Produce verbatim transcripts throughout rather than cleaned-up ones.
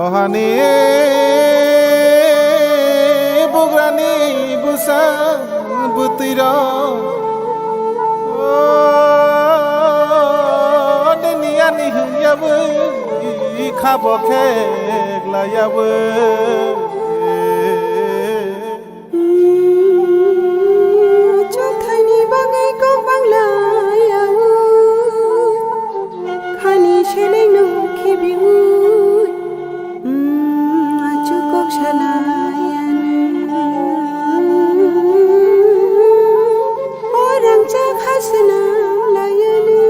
Ohani bugrani bwsa bwtwirok, o dini ani hwnyawi khabo kheklaiyawi. Chwngthaini bagwi kok banglayawi, khani selengno khibiwi, achuk kok salayani. O rangchak ha swnam layani,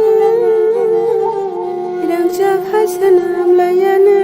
rangchak ha swnam layani.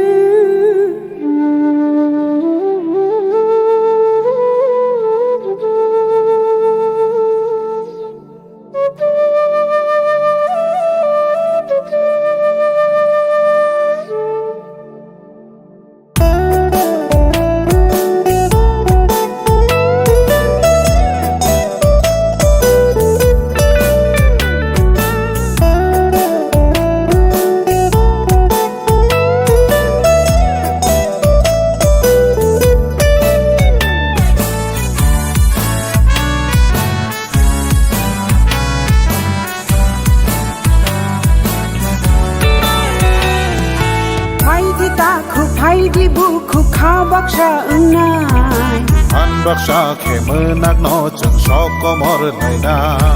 Phaidi takhuk, phaidi bukhuk, kha baksa wngnai. Phan baksa khe mwnakno chwng sok komor lainai.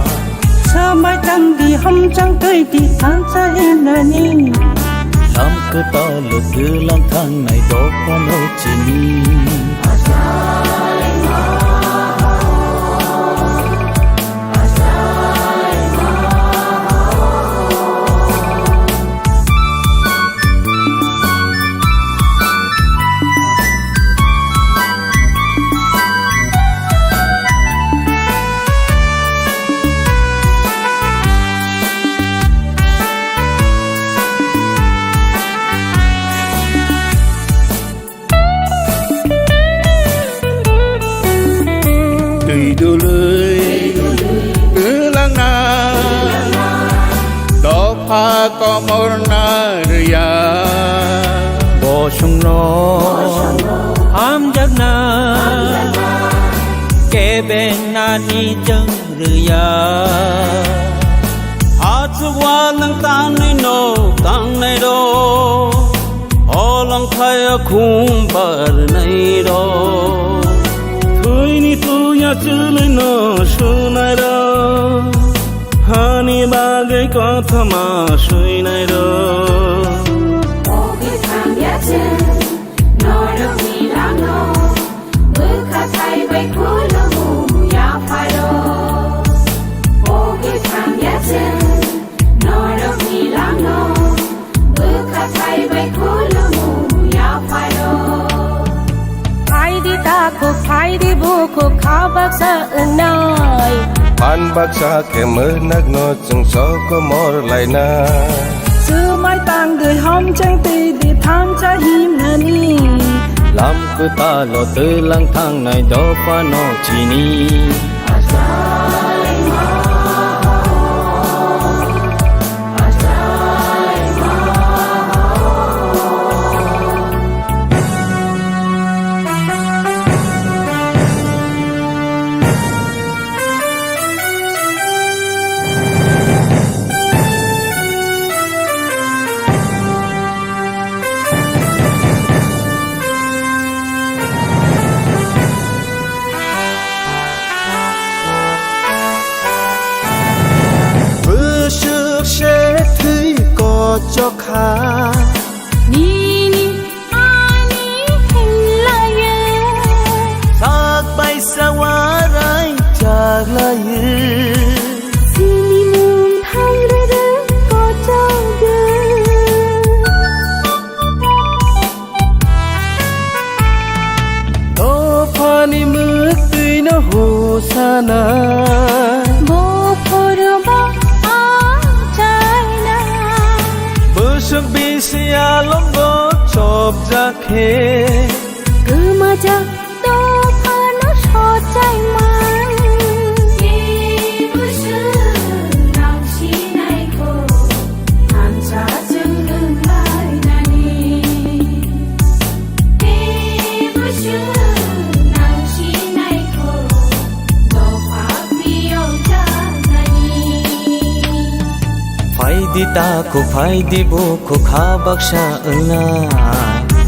Swmai tangdi hamchang twi di thansa himnani. Lam kwtal twlang thangnai dophano chini. Twi dului twlangna dopha komorna rwya. Bosongno hamjakna kebeng nani chwng rwya. Achuk walwng tangnai no tangnai rok, holong thaya khum barnai rok, thwini tuya chwlwino sunai rok, hani bagwi kothoma swinai rok. O kwthang ya chwng, norokni langno bwkha thai bai khulumu yapharo. O kwthang ya chwng, norokni langno bwkha thai bai khulumu yapharo. Phaidi takhuk, phaidi bukhuk, kha baksa wngnai. Phan baksa khe mwnakno chwng sok komor laina. Swmai tangdi hamchang twi di thansa himnani. Lam kwtalo twlang thangnai dophano chini. Bwswk se thwi kochok kha. Nini ani hinlaya. Sak bai sawarai chaglaya. Sini mung thangrere kochok. Dophani mwktwino hosana. Bophoroba achaina. Bwswk bisi alongo chopjak khe. Kwmajak dophano sochaima. Bwswk nang sinaikho, hamsa chwng wnglainani. Ita kuk phai di bukhuk kha baksa wngna.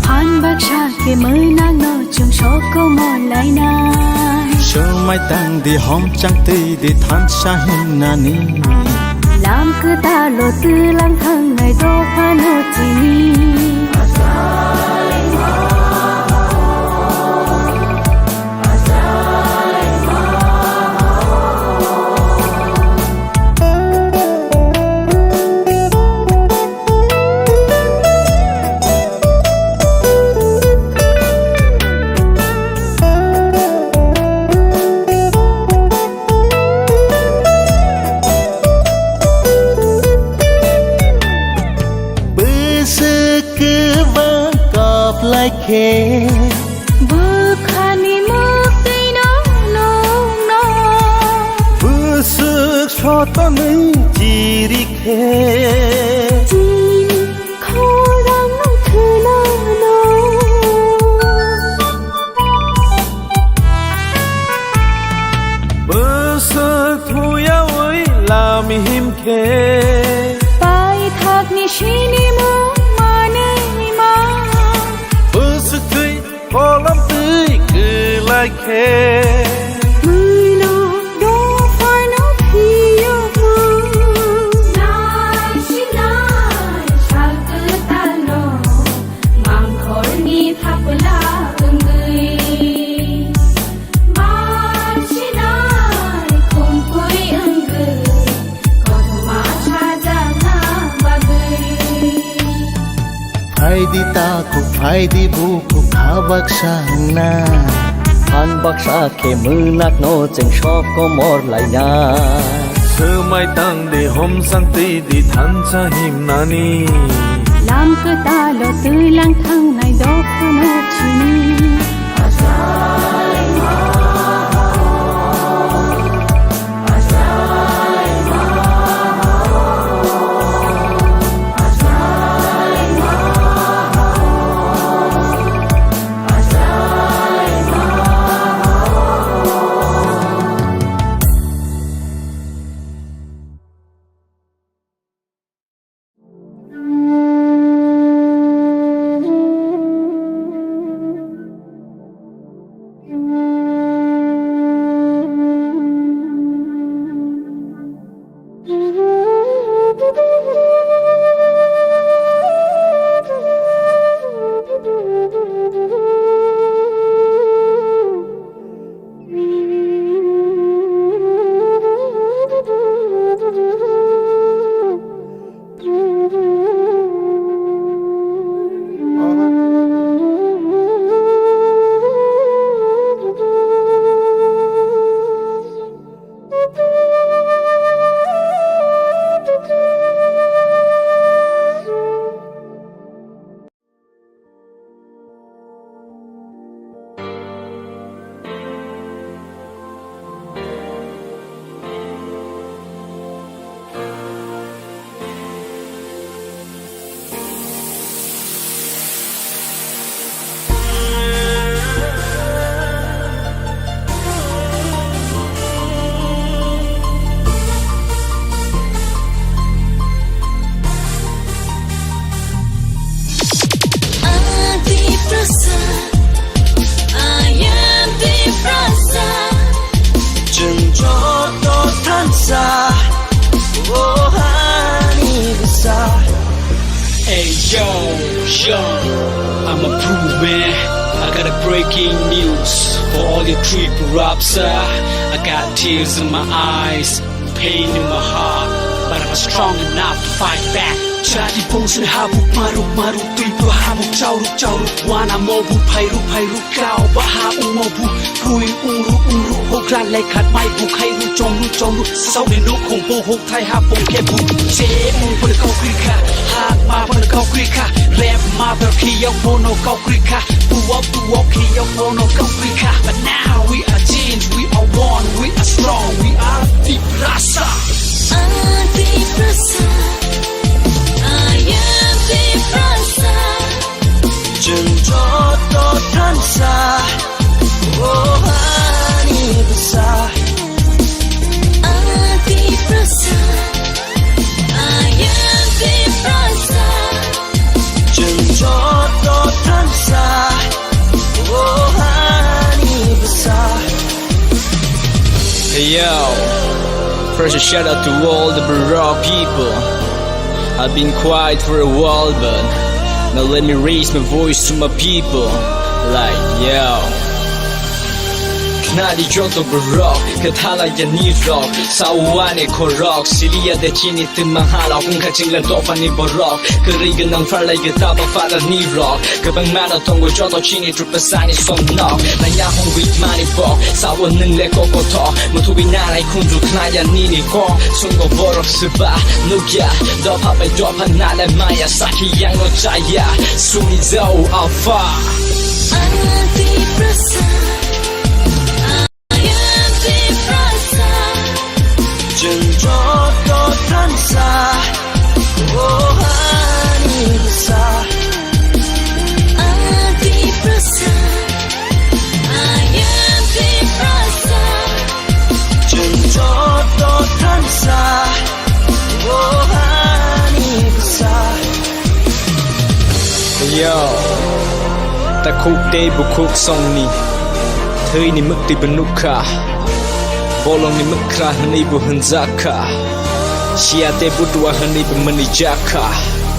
Phan baksa khe mwnak no chwng sok komor lainai. Swmai tang di, hom chang twi di, thansa himnani. Lam kwtal o twlang thangnai dophano chini. Bwswk kwbang kap lai khe. Bwkhani mwktwino nukno. Bwswk sotonwi chiri khe. Chini khorang khwnano. Bwswk thuyawi lam him khe. Paithakni sinimung manwi ma. Bwswk thwi kolam twi kwlai khe. Mwino dophano phiyokma. Nai sinai sal kwtalno. Mangkhorni thapla wngwi, barsinai khumkui wngwi, kothoma sajakna bagwi. Phaidi takhuk, phaidi bukhuk, kha baksa wngna. Phan baksa khe mwnakno chwng sok komor laina. Swmai tang di, homsang twi di, thansa himnani. Lam kwtalo twi lang thangnai dophano chini. Tiprasa, I am Tiprasa. Chwng joto thansa, o hani bwsa. Hey yo, yo, I'm a proof man. I got a breaking news for all your Tripura raps. I got tears in my eyes, pain in my heart, but I'm strong enough to fight back. Chati pongsin habuk maruk maruk, twi po hamuk chauruk chauruk. Wana mobu phairu phairu, kau baha umobu. Pui uru uru, hokra lekhat mai bukhairu chongru chongru. Sauni nukhung bohok thai ha bongke bu. Je mung pun kau krikha, hak ma pun kau krikha. Rap mother khiyok bono kau krikha. Buwok buwok khiyok bono kau krikha. But now we are change, we are one, we are strong, we are Tiprasa. I am Tiprasa, I am Tiprasa. Chwng joto thansa, o hani bwsa. I am Tiprasa, I am First, a shout out to all the Borok people. I've been quiet for a while, but now let me raise my voice to my people. Like, yo. Khnadi joto borok, kwthala ya nirok, sawani khorok, siliya de chini tma halok, wngkha chingla dophani borok, kwrwi gwnang pharlai gita ba phara nirok, kwbang mano tongo joto chini trupasani somnok, nanya hongwi mani bok, sawo nwngle kokothok, muthubwi nanai khunju khnaya nini kok, sungo borok swba, nukya, dopha bai dopha nale maya, sakhi yangno chaya, sumi jao afa. Antiprasa. Antiprasa. Chwng joto thansa, o hani bwsa. Antiprasa. Antiprasa. Chwng joto thansa, o hani bwsa. Yo, takhuk tei bukhuk songni thwini mwktwi bo nukha, bolongni mwkhra hwnwi bo hwnjakha, siya tei butua hwnwi bo mwnwijakha.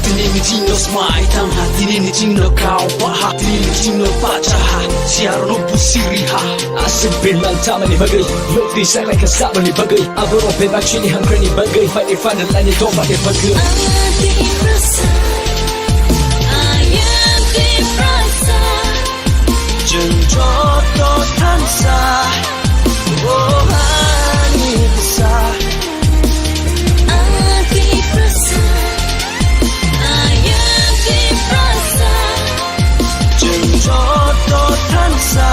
Tini ni chingno smai tangha, tini ni chingno kau paha, tini ni chingno pachaha, siya rokno busiri ha. Aswk bemang tamani bagwi, nukti saklai kha saboni bagwi. Aborok bebak chini hamkrani bagwi, phaini phanalaini tongmani bagwi. Antiprasa, antiprasa. Chwng joto thansa, o hani bwsa. Antiprasa, antiprasa. Chwng joto thansa,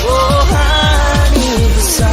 o hani bwsa.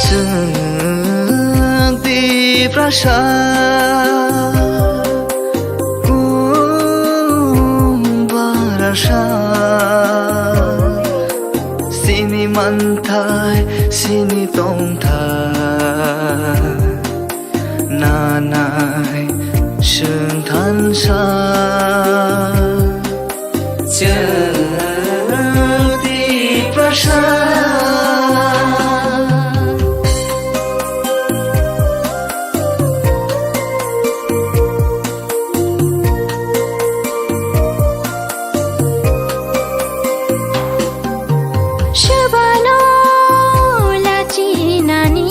Chwng Tiprasa kum barasa, sini manthai, sini tongthai. Nanai chwng thansa, chwng Tiprasa. Swbano lachinani,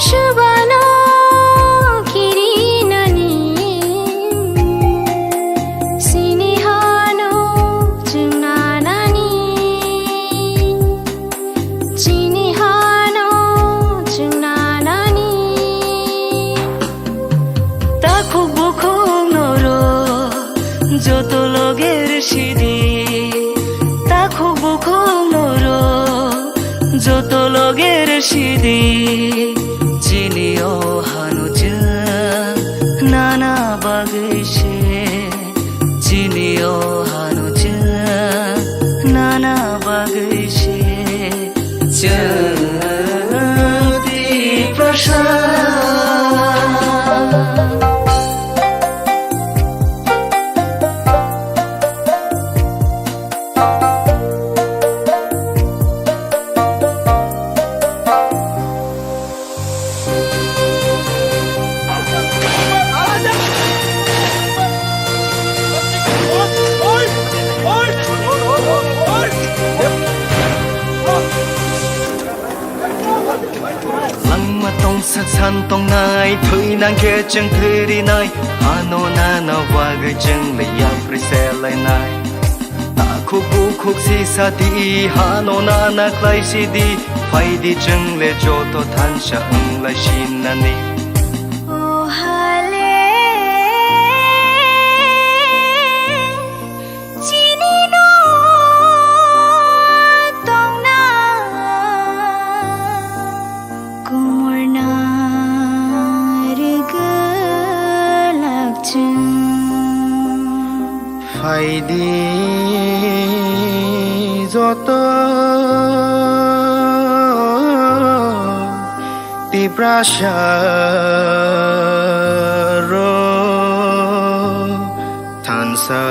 swbano kirinani, sini hano chwng nanani, sini hano chwng nanani. Takhuk bukhuk norok joto loger sidi, takhuk bukhuk norok joto loger sidi, chini o hano chwng nana bagwi se, chini o hano Langma tongsak san tongnai, thwi nang khe chwng thwi rinai. Hano nana bagwi chwng le yapri se lainai. Takhuk bukhuk sisa di, hano nana khlai si di. Phai di chwng le joto thansa wng lai sinani. O hale. Chini no tongna kumurna rigwlak chwng. Phai di joto Tiprasa rok thansa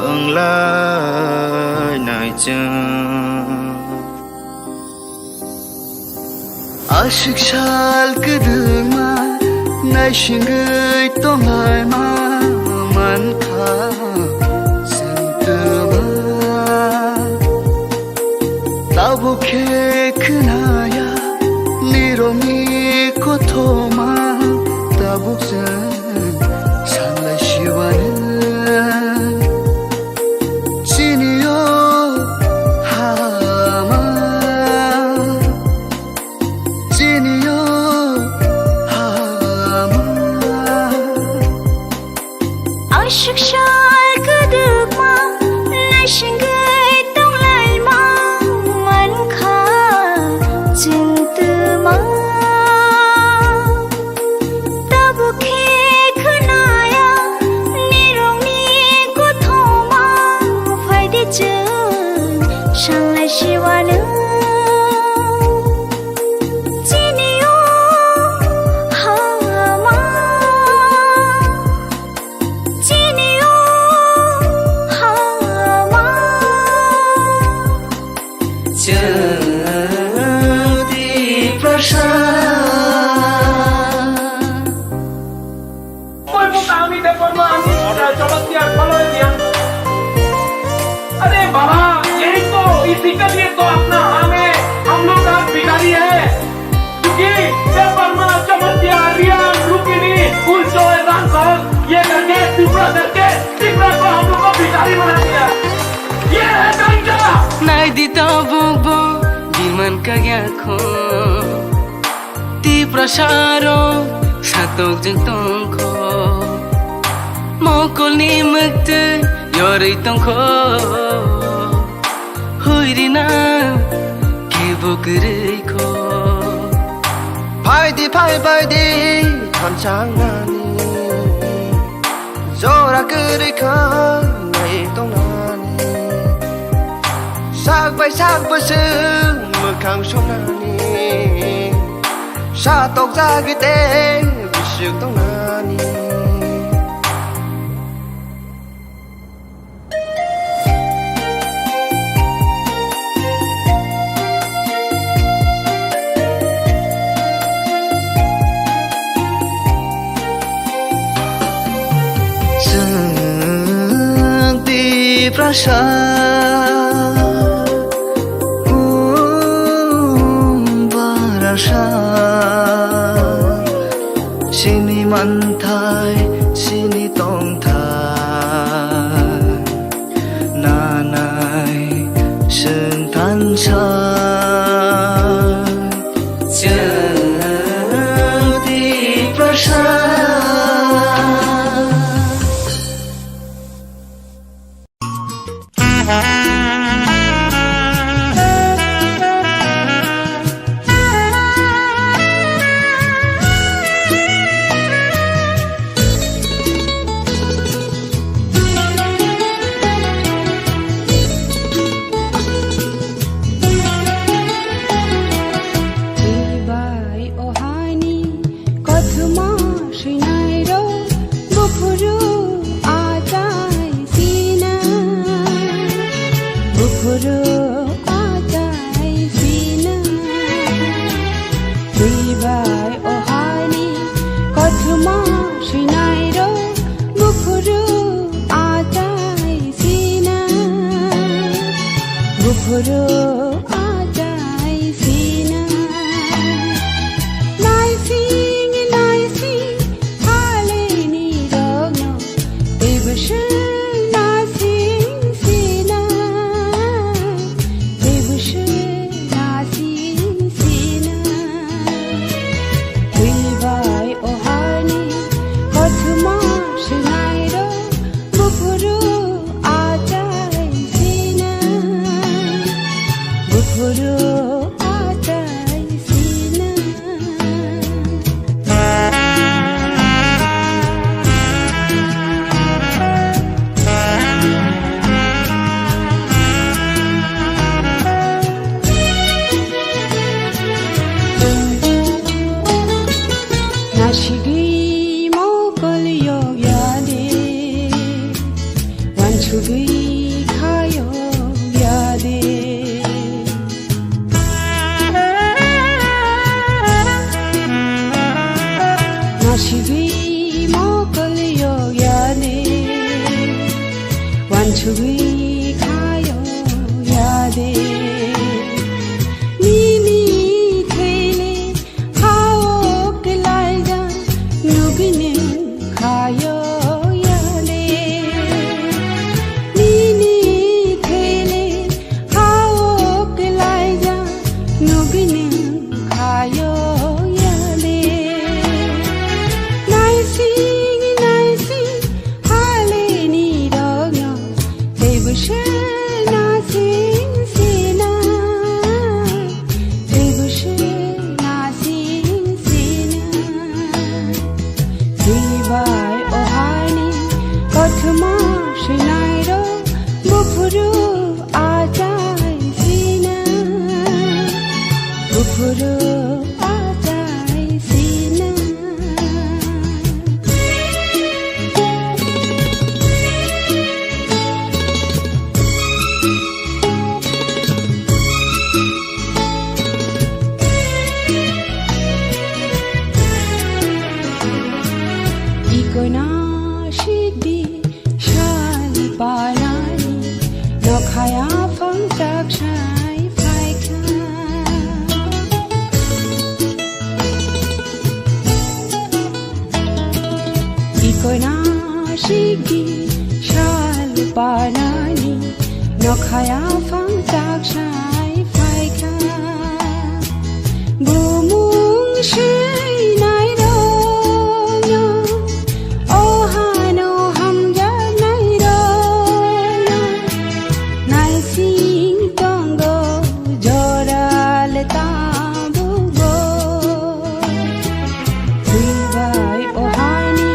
wng lai nai chwng. Aswk sal kwdwkma naisingwi tonglaima mankha chwng twma. Tabuk khe khwnaya nirokni kothoma, tabuk chwng sanlai siwano. Chini o hama, chini o hama. Aswk sal kwdwkma naisingwi tonglaima mankha chwng twma. Tabuk khe khwnaya nirokni kothoma, phai di chwng sanglai siwano. Chini o hama. Chini o hama. Chwng Tiprasa. कोई वो कहानी देखो ना, हम, अ, चमत्कार फलो है यहाँ। अरे बाबा, यही तो, इसी के लिए तो अपना हमें, हम लोग आज भिखारी है। क्योंकि पेपर में चमत्कार, रियान, रुक्मिणी, उल्टो, रांखल, ये करके, तिपरा करके, तिपरा को हम लोग को भिखारी बना दिया। ये है धंधा। Nai di tabuk bo, diman kagya kho. Tiprasa rok satok jwng tongkho. Mokolni mwktwi yorwi tongkho. Huirina kebo kwrwi kho. Phai di, phai, phai di, thansa wngnani. Jora kwrwi kha nai tongnani. Sak bai sak bwswk mwkhang songnani. Satok jagwi tei bwswk tongnani. Chwng Tiprasa, um, barasa, chini manthai, chini tongthai, nanai chwng thansa. Chwng Tiprasa. Twi bai o hani kothoma swinai rok buphuru achai sina, buphuru achai sina. Naising naising phaleni rokno teibo se naising sina, teibo se naising sina. Twi bai o hani kothoma swinai rok buphuru achai sina, buphuru achai sina. Nasigwi mokol yok ya de, wansugwi kha yok ya de. Nasigwi mokol yok ya de, wansugwi kha yok ya de. Nini thele Hao kelaija nugini khayo yale. Nini thele hao kelaija nugini khayo yale. Naising naising haleni rogno teibo se naising sina. Teibo se naising sina. Twi bai o hani kothoma swinai rok buphuru achai sina. Buphuru achai sina. Ikoina sikdi sal panani nokhaya phangchak sai phaikha. Ikoina sikdi sal panani nokhaya phangchak sai phaikha. Bumung swinai rokno, o hano hamjaknai rokno, naising tongo jora le tabukbo. Twi bai o hani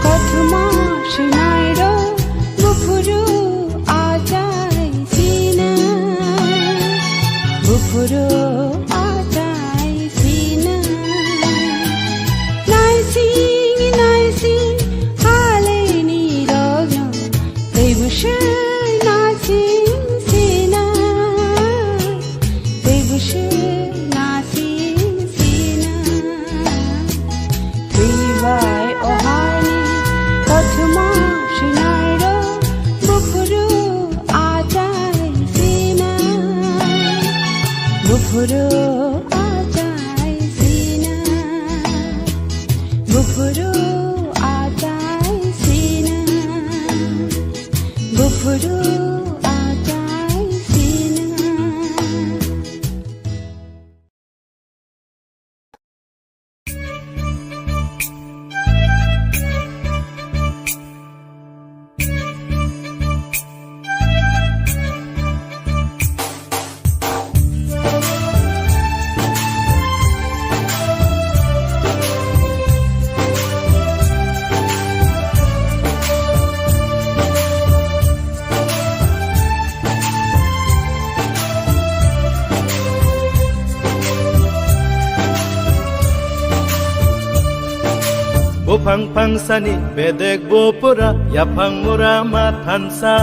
kothoma swinai rok buphuru achai sina, buphuru achai sina. Naising naising haleni rogno teibo se naising sina, teibo se naising sina. Twi bai o hani kothoma swinai rok buphuru achai sina, buphuru achai sina, buphuru achai sina, buphuru achai sina. Buphang phangsani bedek bupura yaphang mura ma thansa.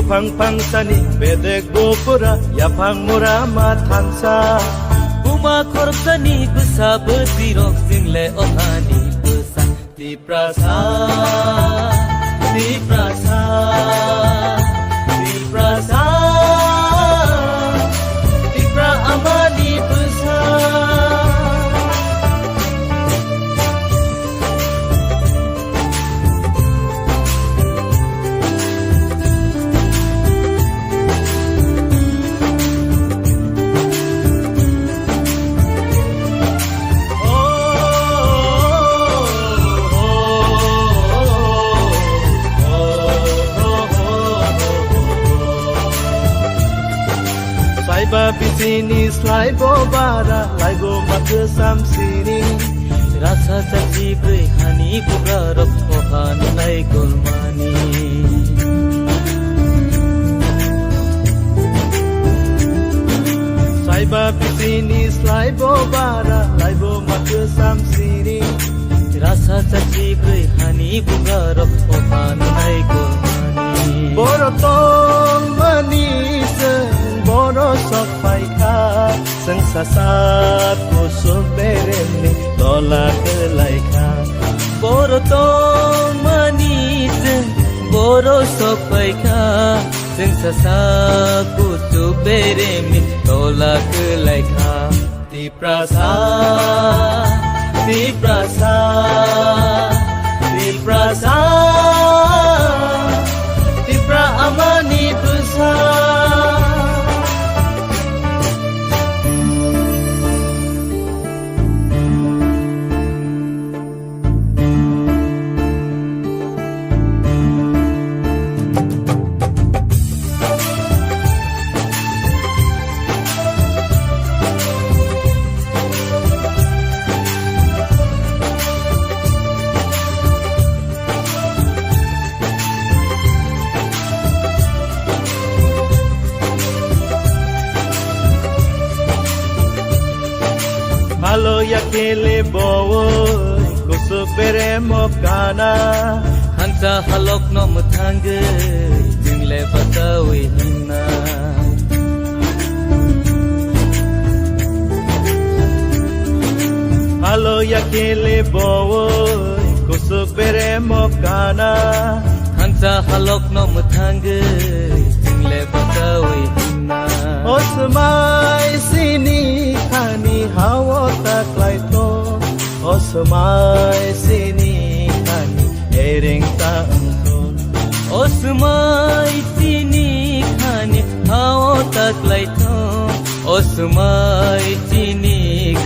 Buphang phangsani bedek bupura, yaphang mura ma thansa. Buma khoroksani bwsa bwtwirok, chwngle o hani bwsa. Tiprasa, Tiprasa, Tiprasa, Tipra amani bwsa. Saiba bisini slaibo bara, laibo mathwsam sini. Rasa chachi bwrwi hani bugarok ohan nai golmani. Saiba bisini slaibo bara, laibo mathwsam sini. Rasa chachi bwrwi hani bugarok ohan nai golmani. Boro tongmani chwng boro sok phaikha. Chwng sasak kusuk beremni tola kwlaikha. Boro tongmani chwng boro sok phaikha. Chwng sasak kusuk beremni tola kwlaikha. Tiprasa, Tiprasa, Tiprasa, Tipra amani bwsa. Halo ya kele bowoi, kusuk beremo kana. Hansa halok no mwthangwi, jingle bachawi hinna. Halo ya kele bowoi, kusuk beremo kana. Hansa halok no mwthangwi, jingle bachawi hinna. O swmai sini khani hao ta klaitho. O swmai sini khani ereng ta wngtho. O swmai sini khani hao ta klaitho. O swmai sini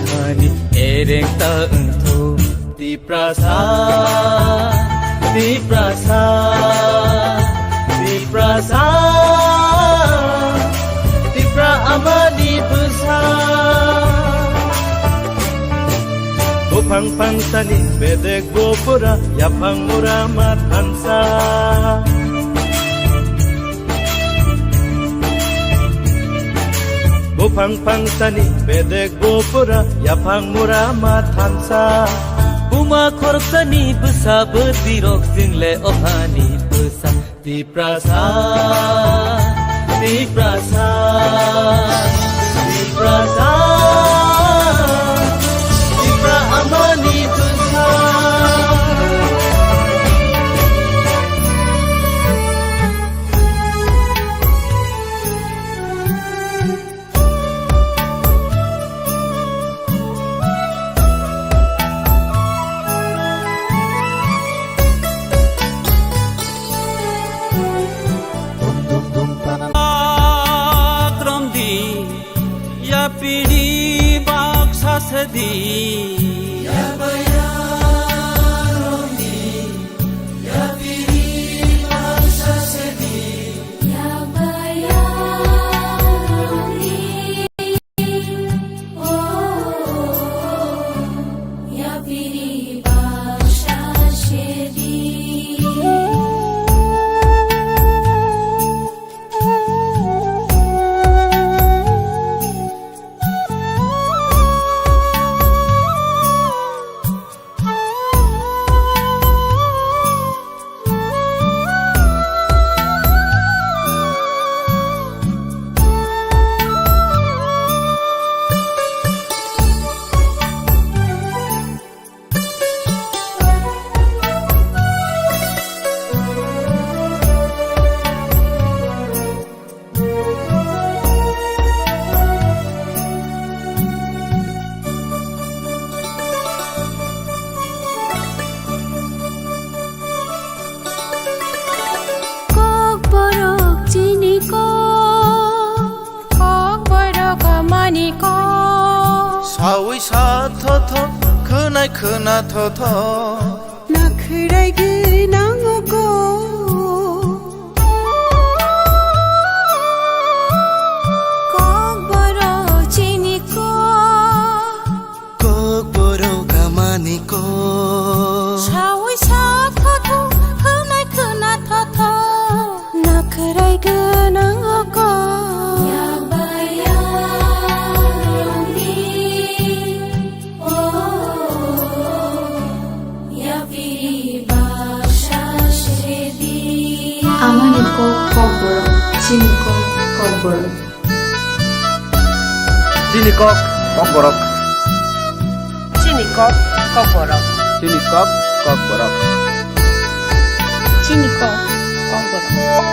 khani ereng ta wngtho. Tiprasa, Tiprasa, Tiprasa, Tipra amani bwsa. Buphang phangsani bedek bupura, yaphang mura ma thansa. Buphang phangsani bedek bupura, yaphang mura ma thansa. Buma khoroksani bwsa bwtwirok, jingle o hani bwsa. Tiprasa, Tiprasa, Tiprasa, Tipra amani bwsa. Akromdi, yapiri baksa sedi. Thotho. Nakhwrai gwnang o kok. Kokborok chini kok. Kokborok amani kok. Sawi sa thotho, khwnai khwna thotho. Nakhwrai gwnang o kok. Yakbai yakrwngni, o, yapiri baksa sedi. Amani kok kokborok, chini kok kokborok. Chini kok, kokborok. Chini kok, kokborok. Chini kok, kokborok. Chini kok, kokborok.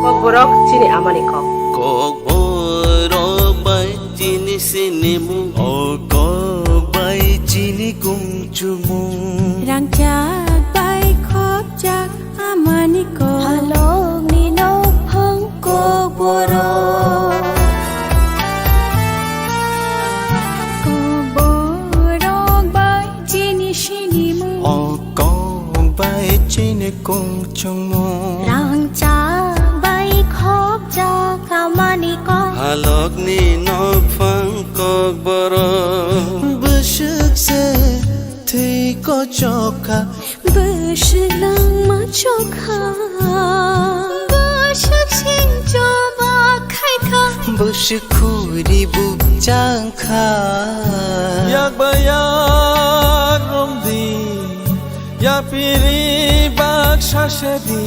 Kokborok chini amani kok. Kokborok bai chini sinimung. O kok bai chini kung chumung. Rangchak bai khopjak amani kok. Halokni nokphang kokborok. Kokborok bai chini sinimung. O kok bai chini kung chumung. Rangchak bai khopjak amani kok. Halokni nokphang kokborok. Bwswk se thwi kochok kha. Bwswk langma chokha. Bwswk sing choba khaikha. Bwswk khuri bukchang kha. Yakbai yakrwngdi. Yapiri baksa sedi.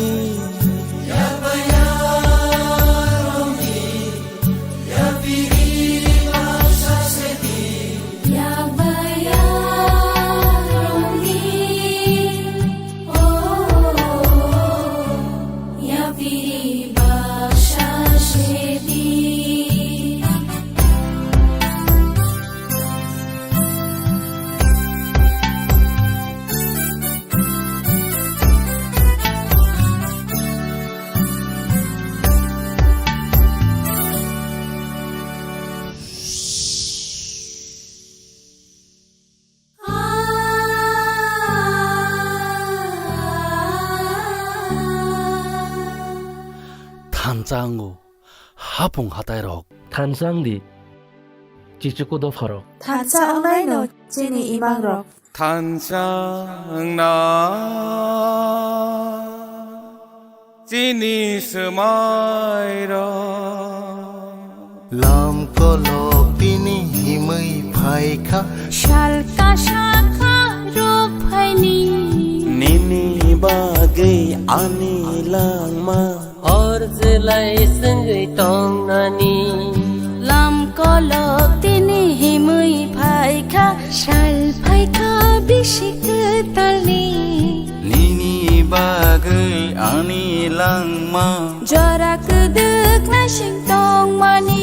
Thansa wngo hapung hatairok. Thansa wngdi chichuku dopharok. Thansa wngnaino chini imangrok. Thansa wngna chini swmairok. Lam kolok tini himwi phaikha. Sal kasa kha rok phaini. Nini bagwi ani langma. Hor jelai swngwi tongnani. Lam kolok tini himwi phaikha, sal phaikha bisi kwtalni. Nini bagwi ani langma. Jora kwdwk naising tongmani.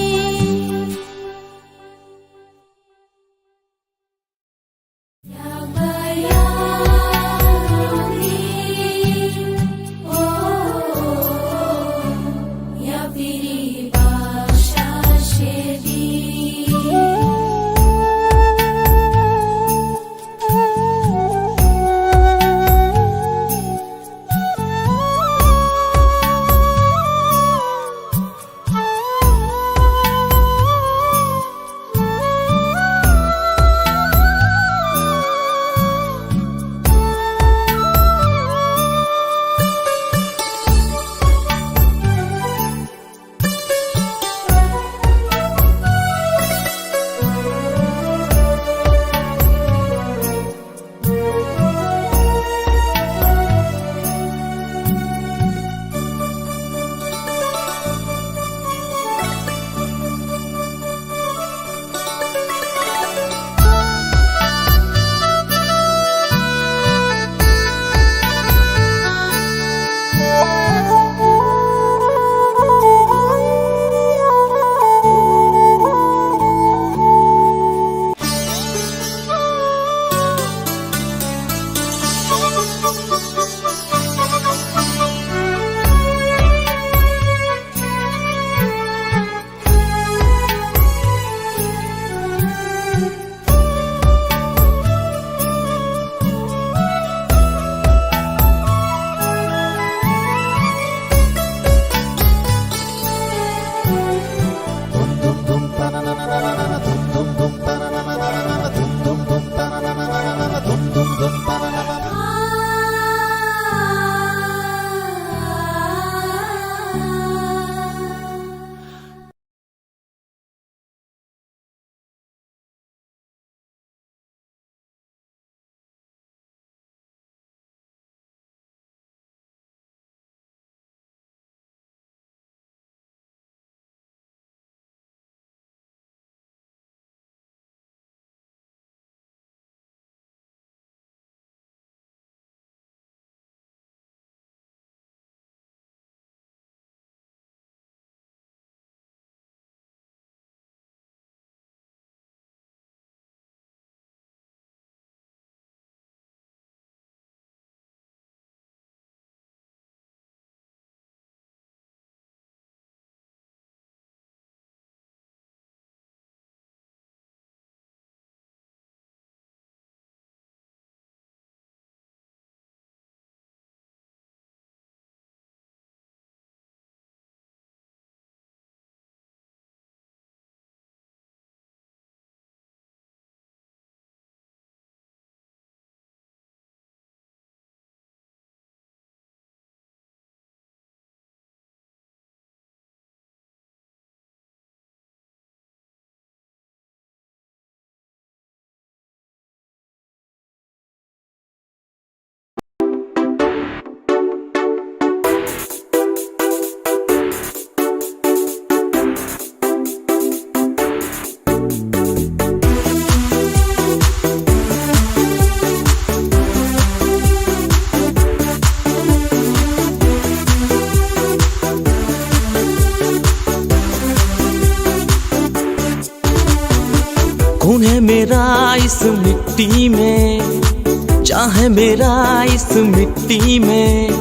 इस मिट्टी में, चाहे मेरा इस मिट्टी में,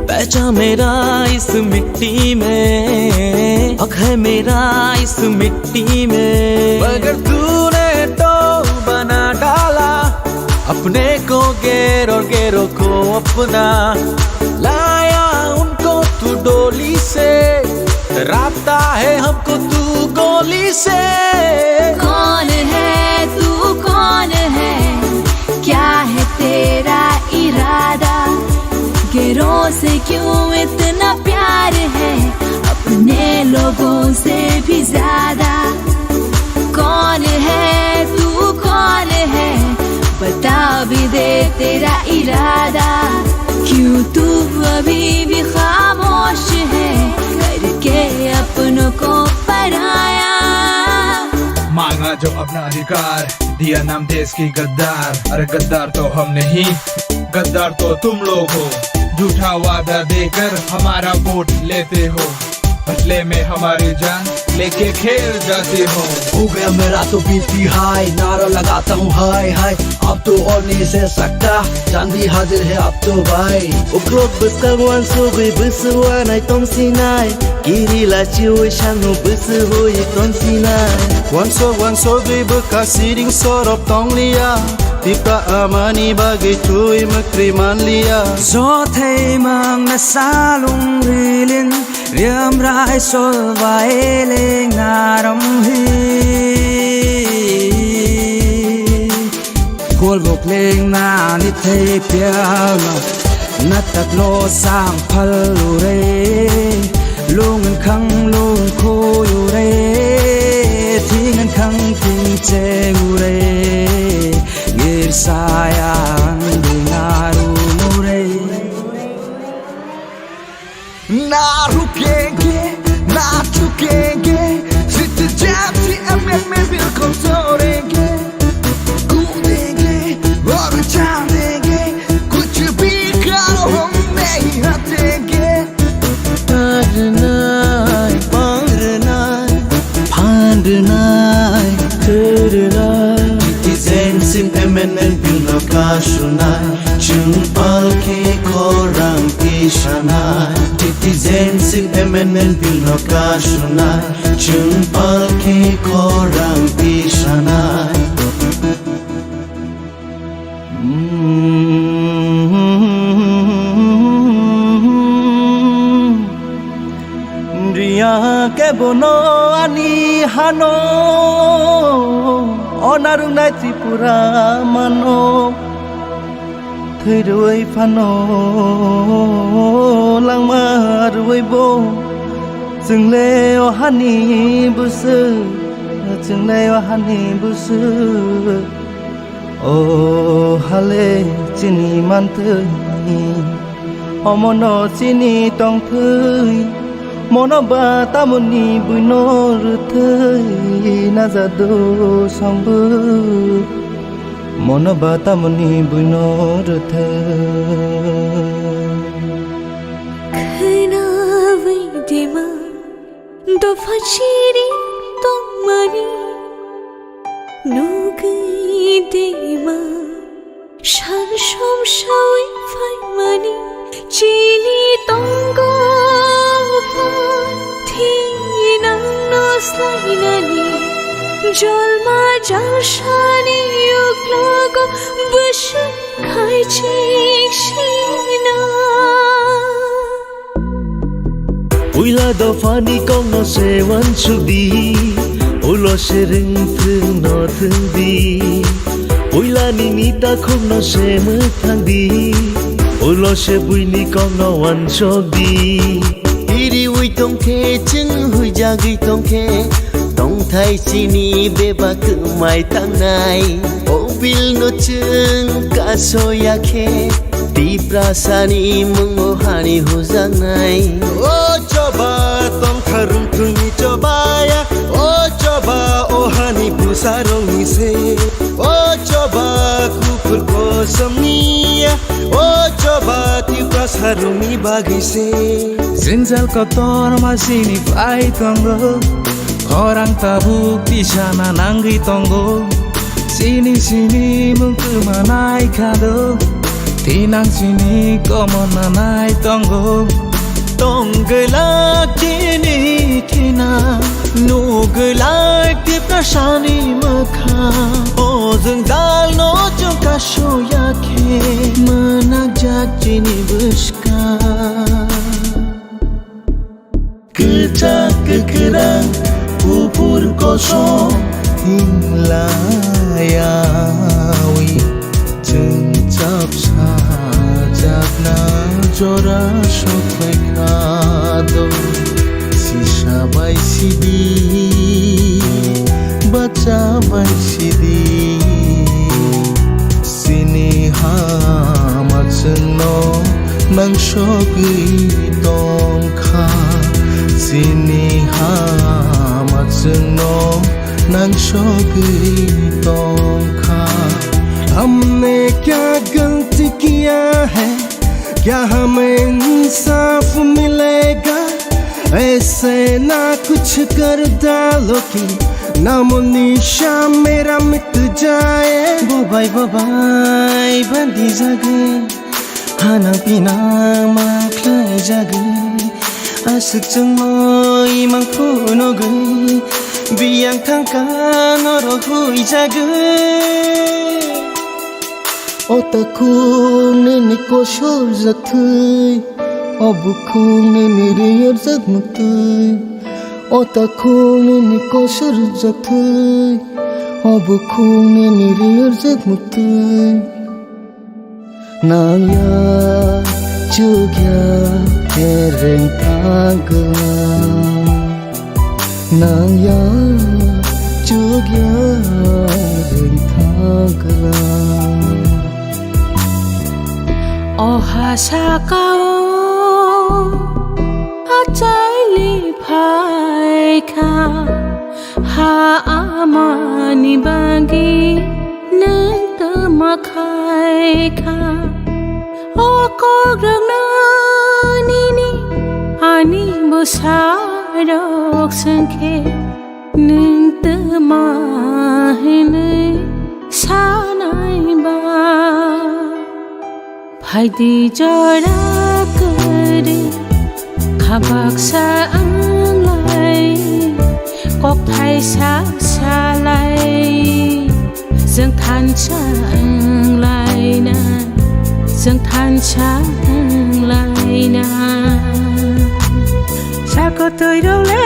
पहचान मेरा इस मिट्टी में, हक है मेरा इस मिट्टी में। मगर तूने तो बना डाला अपने को गैर और गैरों को अपना, लाया उनको तू डोली से, राबता है हमको तू गोली से। कौन है तू, कौन है, क्या है तेरा इरादा? गैरों से क्यों इतना प्यार है, अपने लोगों से भी ज्यादा। कौन है तू, कौन है, बता भी दे तेरा इरादा। क्यों तू अभी भी खामोश है, करके अपनों को पराया। मांगा जो अपना अधिकार, दिया नाम देश की गद्दार। अरे गद्दार तो हम नहीं, गद्दार तो तुम लोग हो। झूठा वादा देकर हमारा वोट लेते हो, बदले में हमारी जान लेके खेल जाते हो। हो गया मेरा तो बीपी हाई, नारा लगाता हूँ हाय हाय। अब तो और नहीं सह सकता, जान भी हाजिर है अब तो भाई। Uklok bwskang uansugwi bwswk uanai tongsinai, kiri lachiui sangno bwswk hui tongsinai. Uansuk uansugwi bwkha siring sorop tongliya, Tipra amani bagwi twi mwkri manliya. Jothai mangna salung rilin, riam rai sol bai leng naram hi. Khol bok leng nani thei pialna, na tak lo sang phal ure. Lung khang lung khoi ure, thing khang thing cheng ure. Ngir sayang dingaru mure. Na rukenge, na chukenge, sit jam si amendment bill ko chorenge. Kudenge, aur chandenge, kuch bhi karo, hum nahi hatenge. Parnai, parnai, phandnai, thwrnai. Citizenship Amendment Bill no kasunai, chwng palkhe khorang tisanai. Citizenship Amendment Bill no kasunai, chwng palkhe khorang tisanai. Riya kebono ani hano, onarungnai Tripura mano. Thwirwi phano langma rwwi bo, chwngle o hani bwswk, chwngle o hani bwswk. O hale chini manthwi, omono chini tongthwi, mono ba tamoni buino rwthwi najado songbo, mono ba tamoni buino rwthwi. Khwnawi dima dopha chiri tongmani, nugwi dima sal somsawi phaimani. Chini tongo pha thinangno slainani, jolma jalsani uklogo bwswk khaichik sina. Puila dophani kokno se uansuk di, ulo se rwngthwng no thwng di. Puila nini takhukno se mwthang di, ulo se buini kokno uansuk di. Iriwi tongkhe, chwng huijagwi tongkhe, tongthai chini bebak kwmai tangnai. O bill no chwng kasoya khe, Tiprasani mungo hani hujaknai. O choba tongkha rungthungni chobaya, o choba o hani bwsarokni se. O choba kuphur kosomniya, o choba Tiprasarokni bagwi se. Jwngjal kotor masini phai tongo, khorang tabuk tisana nangwi tongo. Tini sini mung tuma nai khado, tinang sini komo nanai tongo. Tong glak chini thina, nuk glak Tiprasani mwkha. O jwngjal no chwng kasu ya khe, mwnakjak chini bwskang. Kwchak kwkhrang, kuphur kosom, himlaiyawi chwng chapsa chapna jora sokphaikha do. Sisa bai sidi, bacha bai sidi, chini hama chwngno nangsogwi tongkha. Chini hama chwngno nangsogwi tongkha. हमने क्या गलती किया है, क्या हमें इंसाफ मिलेगा? ऐसे ना कुछ कर डालो कि नामो निशान मेरा मिट जाए। Bobai bobai bandi jagwi, hanang pinang ma khlai jagwi, aswk chwngmoi mang phunugwi, biyang thangkha norok hui jagwi. O takhuk nini kosor jak thwi, o bukhuk nini riyar jak muktwi. O takhuk nini kosor jak thwi, o bukhuk nini riyar jak muktwi. Nang ya chukya ereng thangkha. Nang ya chukya ring thangkla. O ha sakao achaili phaikha, ha amani bagwi nwng tma khaikha. O kok rwkna nini ani bwsarok swngkhe, nwng tma hwnwi sanai ba? Phaidi jora kwrwi kha baksa wnglai, kok thaisa salai. Chwng thansa wnglaina, chwng thansa wnglaina. Sakotwi role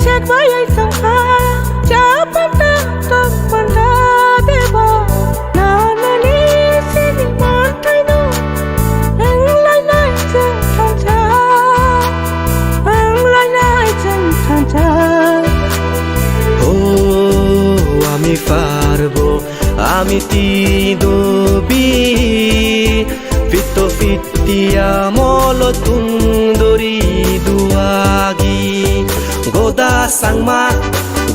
sekbai ai tongkha, chapata tongmanda deba. Nanani sini mantaino wnglainai chwng thansa, wnglainai chwng thansa. O ami parbo, ami tidubi, fito fiti amolo tungdori duagi. Goda sangma,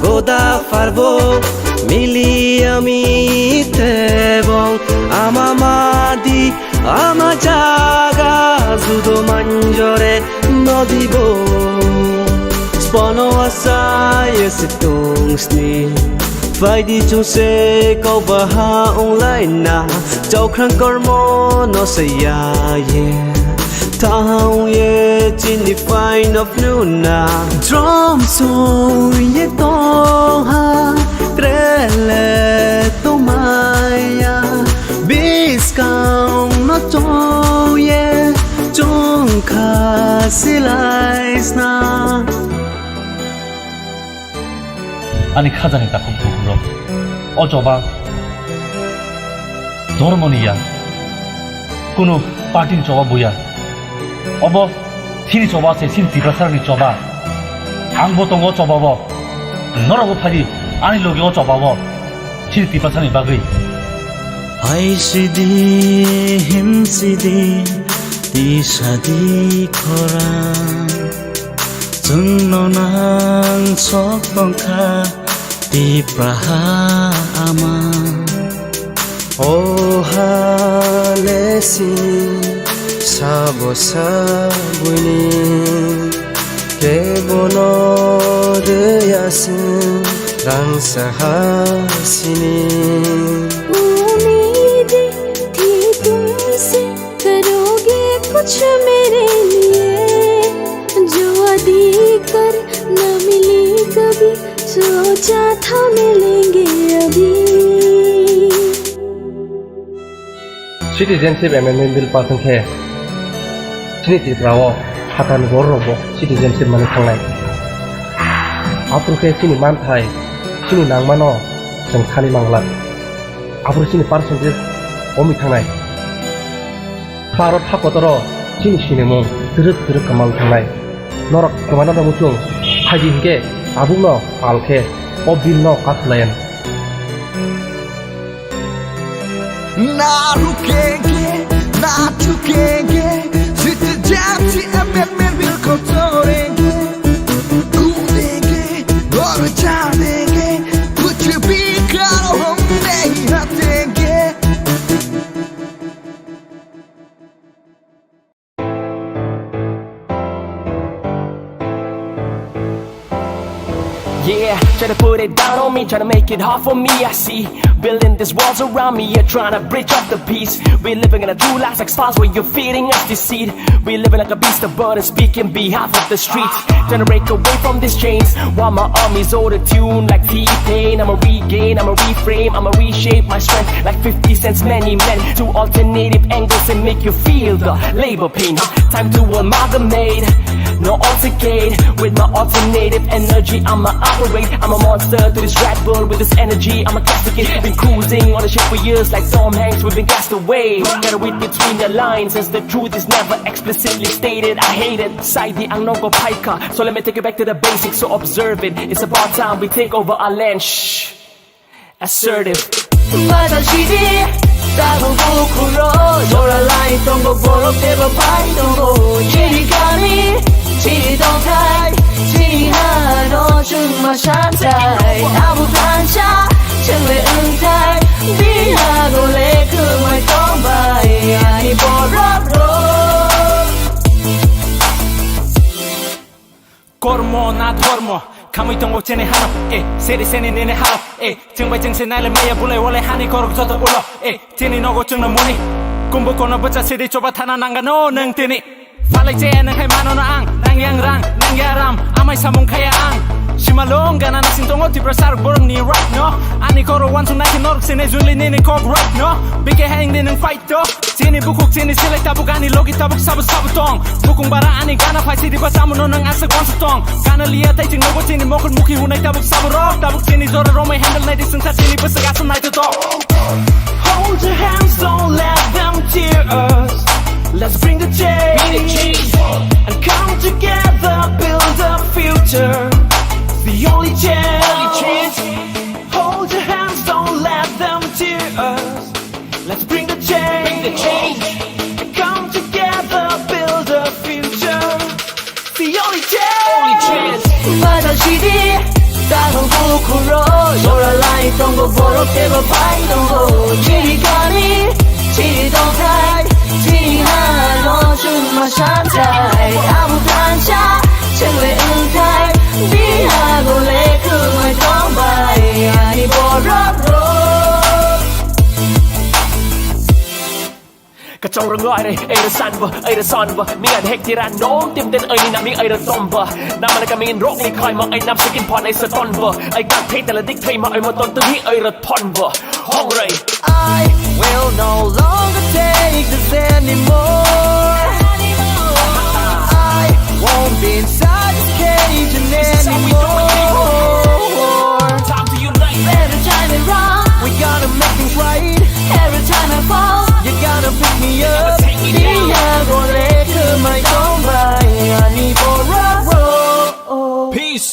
goda parbo, mili ami tebong, ama madi, ama jaga, judo manjore nodibo. Spono asai esi tungsni. Phaidi chwngse kok baha wnglaina, chokhrang kormo no saya ye. Thahang ye chini paino phnuna. Drum song ye tongha, krele tongmaya. Biskang no chong ye, chungkha silai sna. Ani khajani takhuk bukhuk rok. O choba dhormoni ya, kunu party ni choba buya. Obo chini choba se, chini Tiprasani choba. Ang bo tongo o choba bo. Norok bo phadi ani logi o choba bo. Chini Tiprasani bagwi. Hai sidi, him sidi, ti sadi khorang. Chwngno nang sok tongkha Tipraha ama. O ha lesi sabo sabuni kebono reyasing. Rang sahasini. उम्मीद थी तुमसे, करोगे कुछ मेरे लिए, जो अधी कर न मिली कभी, सोचा था मिलेंगे अभी। Citizenship Amendment Bill pass wngkhe chini Tripura o phatarni bororokbo citizenship manwi thangnai. Aphuru khe chini manthai, chini nangmano chwng thani mangla. Aphuru chini percentage komwi thangnai. Bharat hakotoro chini sinimung twrwk twrwk kwmawi thangnai. Norok kwmana da muchung phaidi hinkhe tabukno pal khe o bill no pass khlai anw. ना रुकेंगे, ना झुकेंगे, जीत जाती है मैं, मैं बिल्कुल तोड़ेंगे। कूदेंगे और जानेंगे, कुछ भी करो हम नहीं हटेंगे। Yeah, try to put it down on me, try to make it hard for me. I see building these walls around me, you're trying to breach up the peace. We're living in a true lies like spies where you're feeding us deceit. We're living like a beast of burden, speaking behalf of the streets. Trying to break away from these chains while my army's out of tune like T-Pain. I'ma regain, I'ma reframe, I'ma reshape my strength like fifty cent's many men. Two alternative angles and make you feel the labor pain. Time to amalgamate, no altercate. With my alternative energy, I'ma operate. I'm a monster to this Red Bull. With this energy, I'ma castigate. Been cruising on the ship for years like Tom Hanks. We've been cast away. Gotta read between the lines, as the truth is never explicitly stated. I hate it. Saidi ang nogo phaikha. So let me take you back to the basics. So observe it. It's about time we take over our land. Shh. Assertive. Badal sidi, tabuk bukhukro, jora lai tongo borok tebo pai tongo. Chini kami, chini tongthai, chini hano chwngma santai. Tabuk thansa, chwngle wngthai, bihago le kwmai tongbai, ani borok rok. Kormo na dhormo, khamwi tongo chini hano, eh, seri seni nini hano, eh, chwng bai chwng se naile maya bulai wale hani korok joto ulo, eh, chini nogo chwngno muni. Kumbu kono bwcha sidi choba thana nangano nwng tini. Falai che nwng hai mano no ang, nang yang rang, nang ya ram, amai samung khaya ang. Simalong gana nasing tongo Tiprasa rok borok ni right no. Ani koro wansuk nai norok sene junli nini kok right no. Bike hai ing de nwng fight to. Chini bukhuk chini selai tabuk ani logi tabuk sabu sabu tong. Bukung bara ani gana phai sidi ba tamo no nang aswk wansuk tong. Gana liya tai chwng nogo chini mokol mukhi hunai tabuk sabu rok. Tabuk chini jora romai handle nai di swngsa chini bwswk aswk nai to tong. Hold your hands, don't let them tear us. Let's bring the change and come together, build a future. The only chance. Hold your hands, don't let them tear us. Let's bring the change. Bring the change. Come together, build a future. The only chance. Only chance. Badal sidi, tabuk bukhukro, jora lai tongo borok tebo pai tongo. Chini kami, chini tongthai, chini hano chwngma santai. Tabuk thansa, chwngle wngthai, bihago le kwmai tongbai, ani borok rok. Kachong rang ai re, ai re san ba, ai re san ba. Mi an hek tira nom tim ten ai ni nami ai re tom ba. Nama na kami in rok ni khai ma ai nam sekin pon ai sa ton ba. Ai ka thei tala dik thei ma ai ma ton tu hi ai re thon ba. Hong rei. I will no longer take this anymore. I won't be inside this cage anymore. Time to unite. Every time I run, we gonna make things right. Every time I fall, you're gonna pick me up. Take me down. Bihago le kwmai tongbai, ani borok rok. Peace.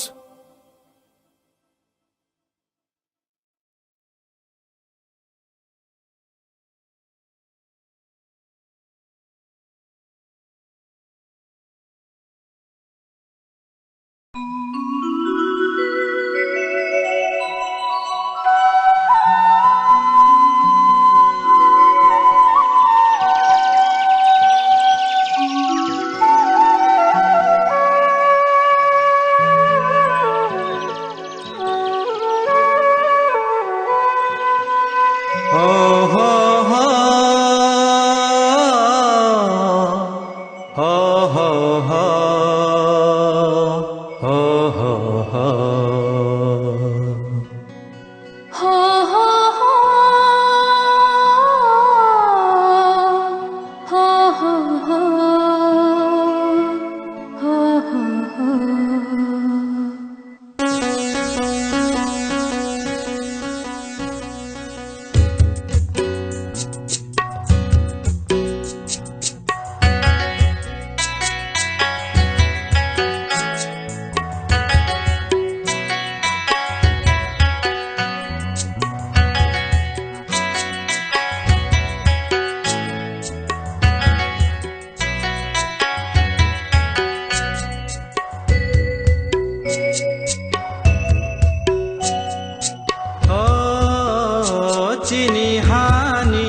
O chini hani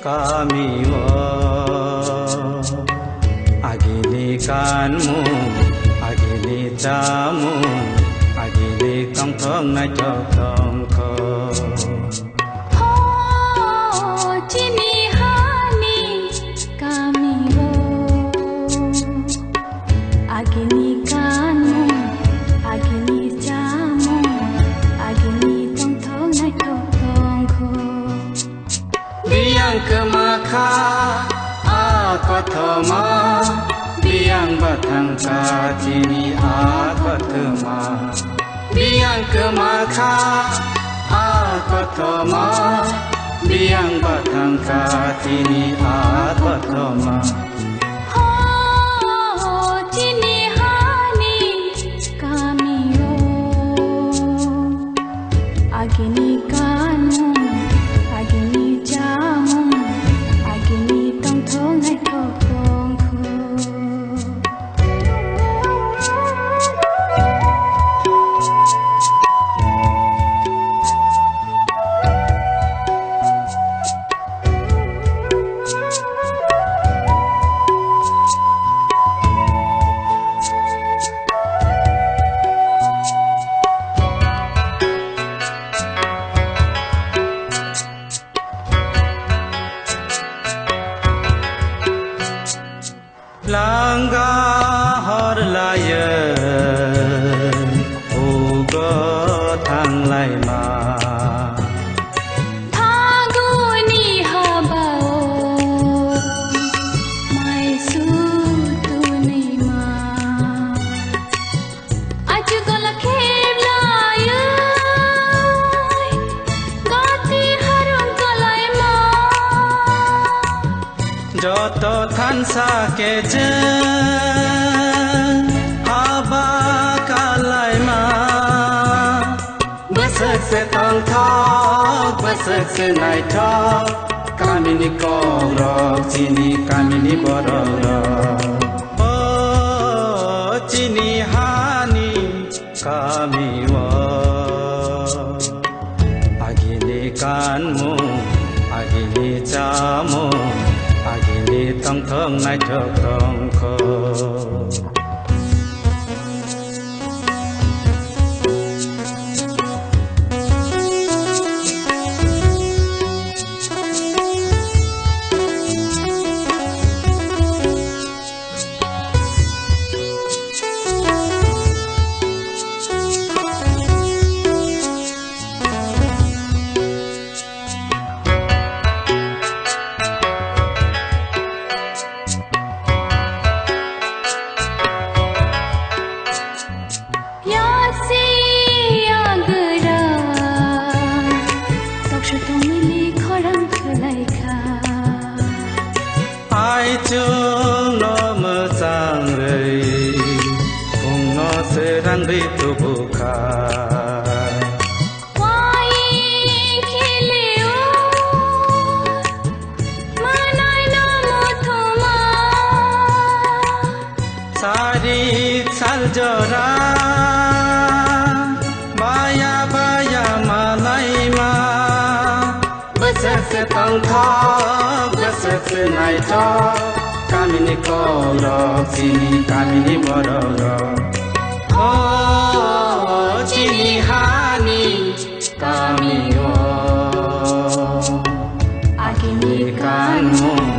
kamio, agini kanmung, agini chamung, agini tongthok naithok tongthok. Ho chini hani kamio, agini kanmung, agini chamung, agini tongthok naithok tongthok. Biyang kwma kha a kothoma, biyang bathang kha chini a kothoma. Biyang kwma kha a kothoma, biyang bathang kha chini a kothoma. Ho chini hani kamio, agini kanmung, agini chamung, agini tongthok naithok tongthok. Langa hor laye ugo thang laima. Phaguni habao mai su tunima. Achu gola kheblayoi, gati harung kalaima. Joto thansa kecheng haba kalaima. Bwswk se tongthok, bwswk se naithok, kamini kokrok, chini kamini borokrok. O chini hani kamio, agini kanmung, agini chamung, agini tongthok naithok tongthok. Yasi yagra, toksa tongmili khorang khwlaikha. Aichung no mwchang rwi, phung no srang rwi tubu kha. Waing khilio, manai no muthuma. Sari sal jora, baya baya malaima. Bwswk se tongthok, bwswk se naithok, kamini kokrok, chini kamini borokrok. O chini hani kamio, agini kanmung,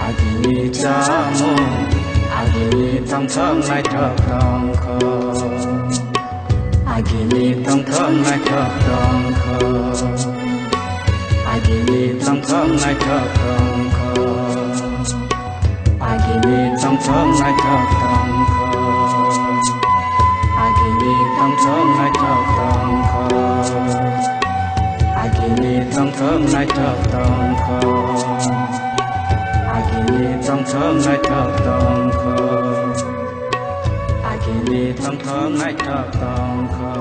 agini chamung, agini tongthok naithok tongthok. Agini tongthok naithok tongthok. Agini tongthok naithok tongthok. Naithok tongkha. Agini tongthok naithok tongkha. Agini tongthok naithok tongkha. Agini tongthok naithok tongkha. Agini tongthok naithok tongkha.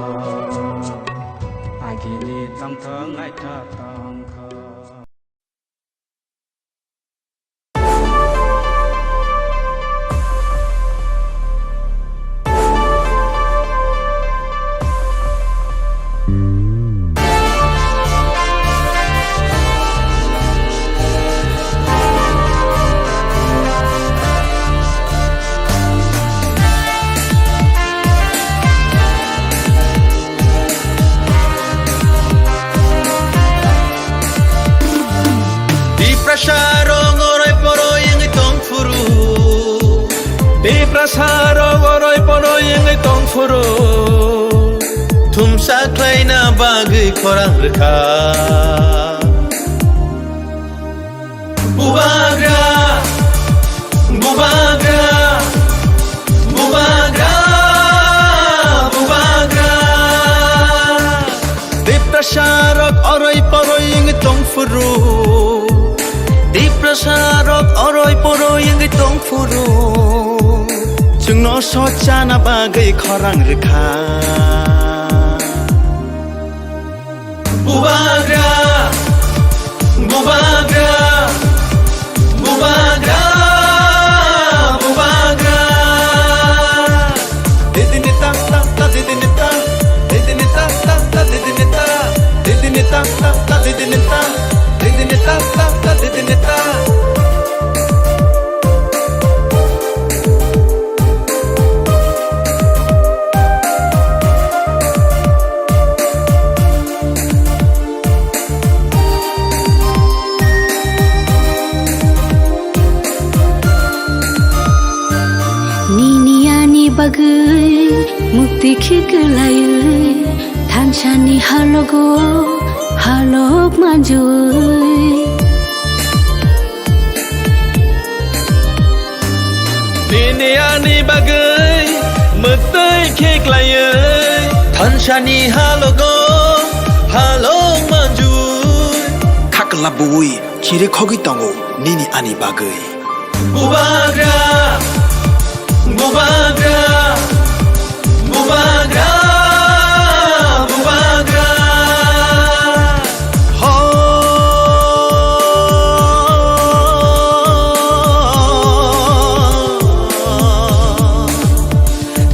Agini tongthok naithok tongkha. Tiprasa rok oroi poroi wngwi tongphuru. Tiprasa rok oroi poroi wngwi tongphuru. Thumsa khlaina bagwi khorang rwkha. Bubagra, bubagra, bubagra, bubagra. Tiprasa rok oroi poroi wngwi tongphuru. Tiprasa rok oroi poroi wngwi tongphuru. Chwngno sochana bagwi khorang rwkha. Bubagra, bubagra, bubagra, bubagra. Didini ta, ta, ta, didini ta, didini ta, ta, ta, didini ta, didini ta, ta, ta, didini ta, didini ta, ta, ta, didini ta. Nini ani bagwi mukti khiklaiwi thansani halogo halok manjui. Nini ani bagwi mwtwi khiklaiwi thansani halogo halok manjui. Khakla buwi chiri khogwi tongo nini ani bagwi. Bubagra, bubagra, bubagra, bubagra. Ho.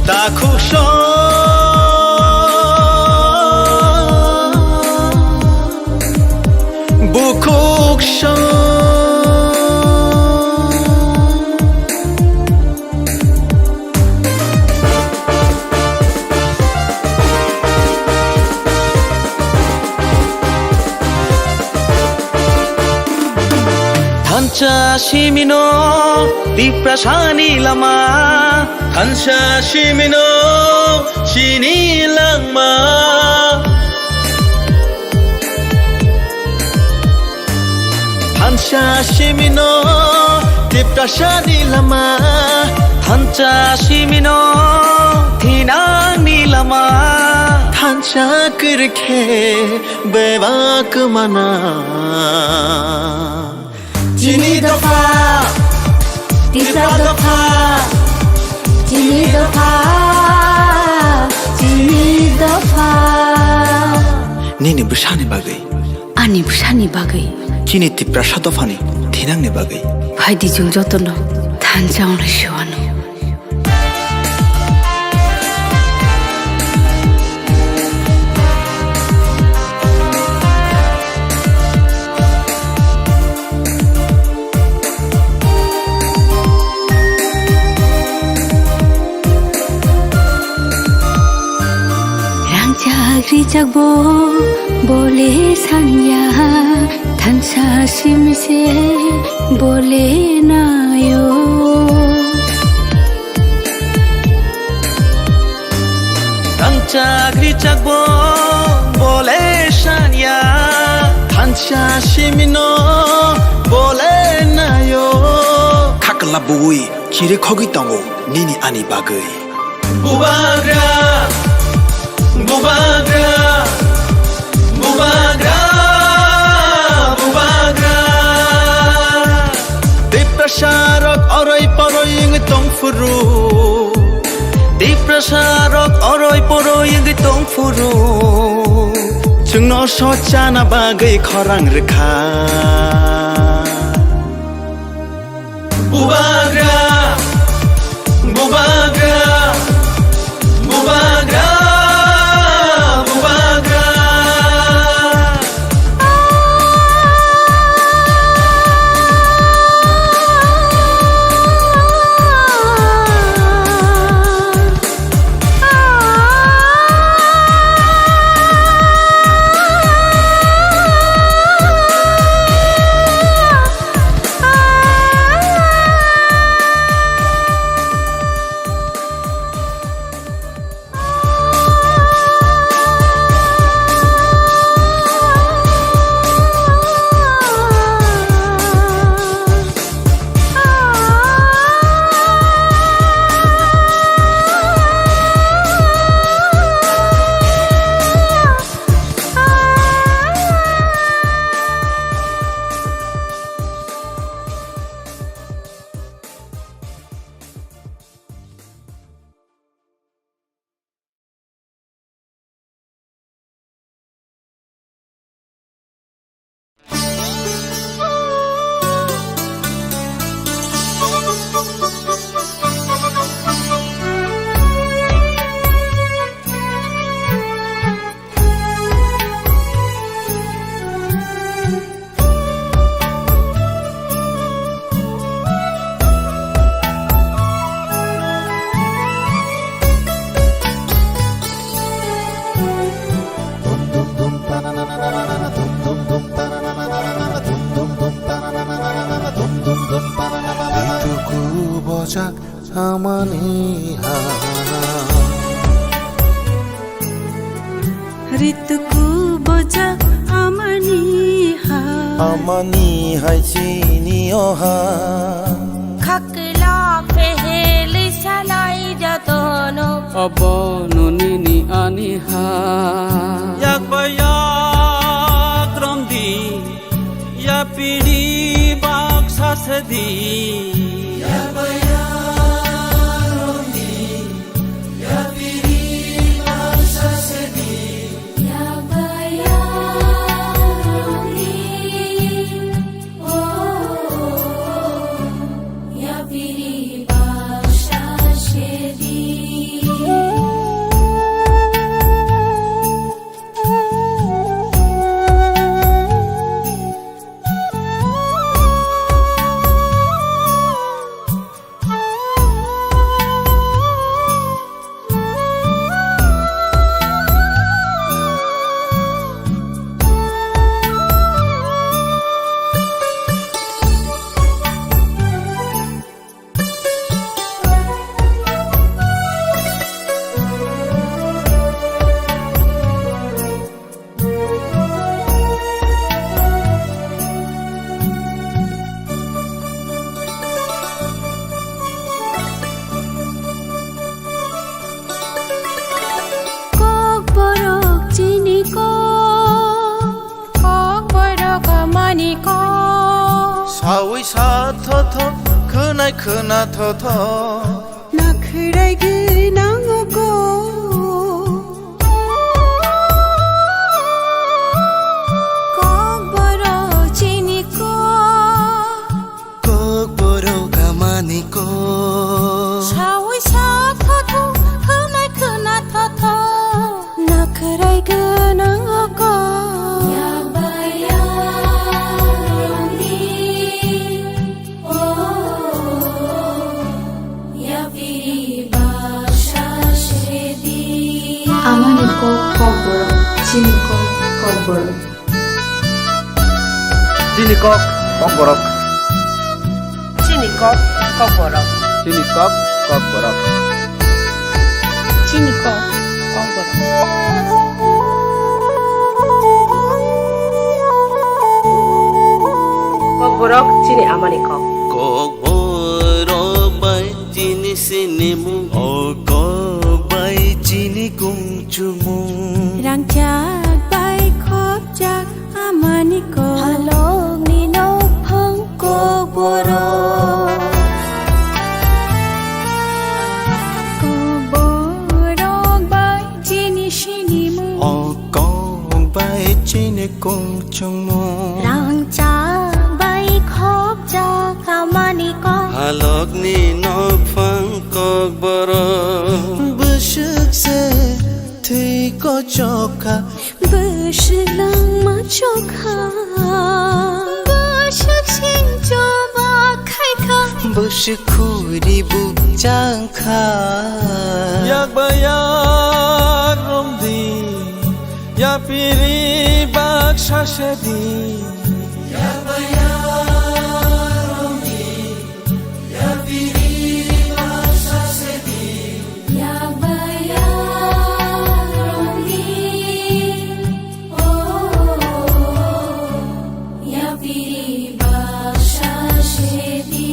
Takhuk song, bukhuk song. Thansa simino Tiprasani lama, thansa simino chini langma. Thansa simino Tiprasani lama, thansa simino thinangni lama. Thansa kwrwikhe bebak mana. Chini dopha, Tipra dopha, chini dopha, chini dopha. Nini bwsani bagwi. Ani bwsani bagwi. Chini Tiprasa dophani thinangni bagwi. Phaidi chwng jotono thansa wngnai se uanw. Rangchak rijak bo bole sanya, thansa simse bole nayo. Rangchak rijak bo bole sanya, thansa simino bole nayo. Khakla buwi Chirikhogwi tongo nini ani bagwi. Bubagra, bubagra, bubagra, bubagra. Tiprasa rok oroi poroi wngwi tongphuru. Tiprasa rok oroi poroi wngwi tongphuru. Chwngno sochana bagwi khorang rwkha. Bubagra, bubagra, bubagra, bubagra. Rituku bojak amani ha. Rituku bojak amani ha. Amani hai chini o ha. Khakla peheli salai jotono. Abono nini ani ha. Yak ba yak romdi. Yapiri baksa sedi. Kokborok chini kok. Kokborok amani kok. Sawi sa thotho, khwnai khwna thotho. Nakhwrai gwnang o kok. Kokborok chini kok. Kokborok amani kok. Sawi sa thotho, khwnai khwna thotho. Nakhwrai gwnang o kok. Yakba yakromni, o, yapiri baksa sedi. Amani kok kokborok, chini kok kokborok. Chini kok, kokborok. Chini kok, kokborok. Chini kok, kokborok. Chini kok, kokborok. Kokborok, chini amani kok. Kokborok bai Nimung o kok bai chini kung chumung. Rangchak bai khopjak amani kok. Halokni nokphang kokborok. Kokborok bai chini sinimung. O kok bai chini kung chumung. Rangchak bai khopjak amani kok. Halokni nokphang kokborok. Bwswk se thwi kochokha. Bwswk langma chokha. Bwswk sing choba khaikha. Bwswk khuri bukchang kha. Yak ba yak romdi, yapiri baksa sedi. Yak ba yak romdi, yapiri baksa sedi. Yak ba yak romdi, oh, yapiri baksa sedi.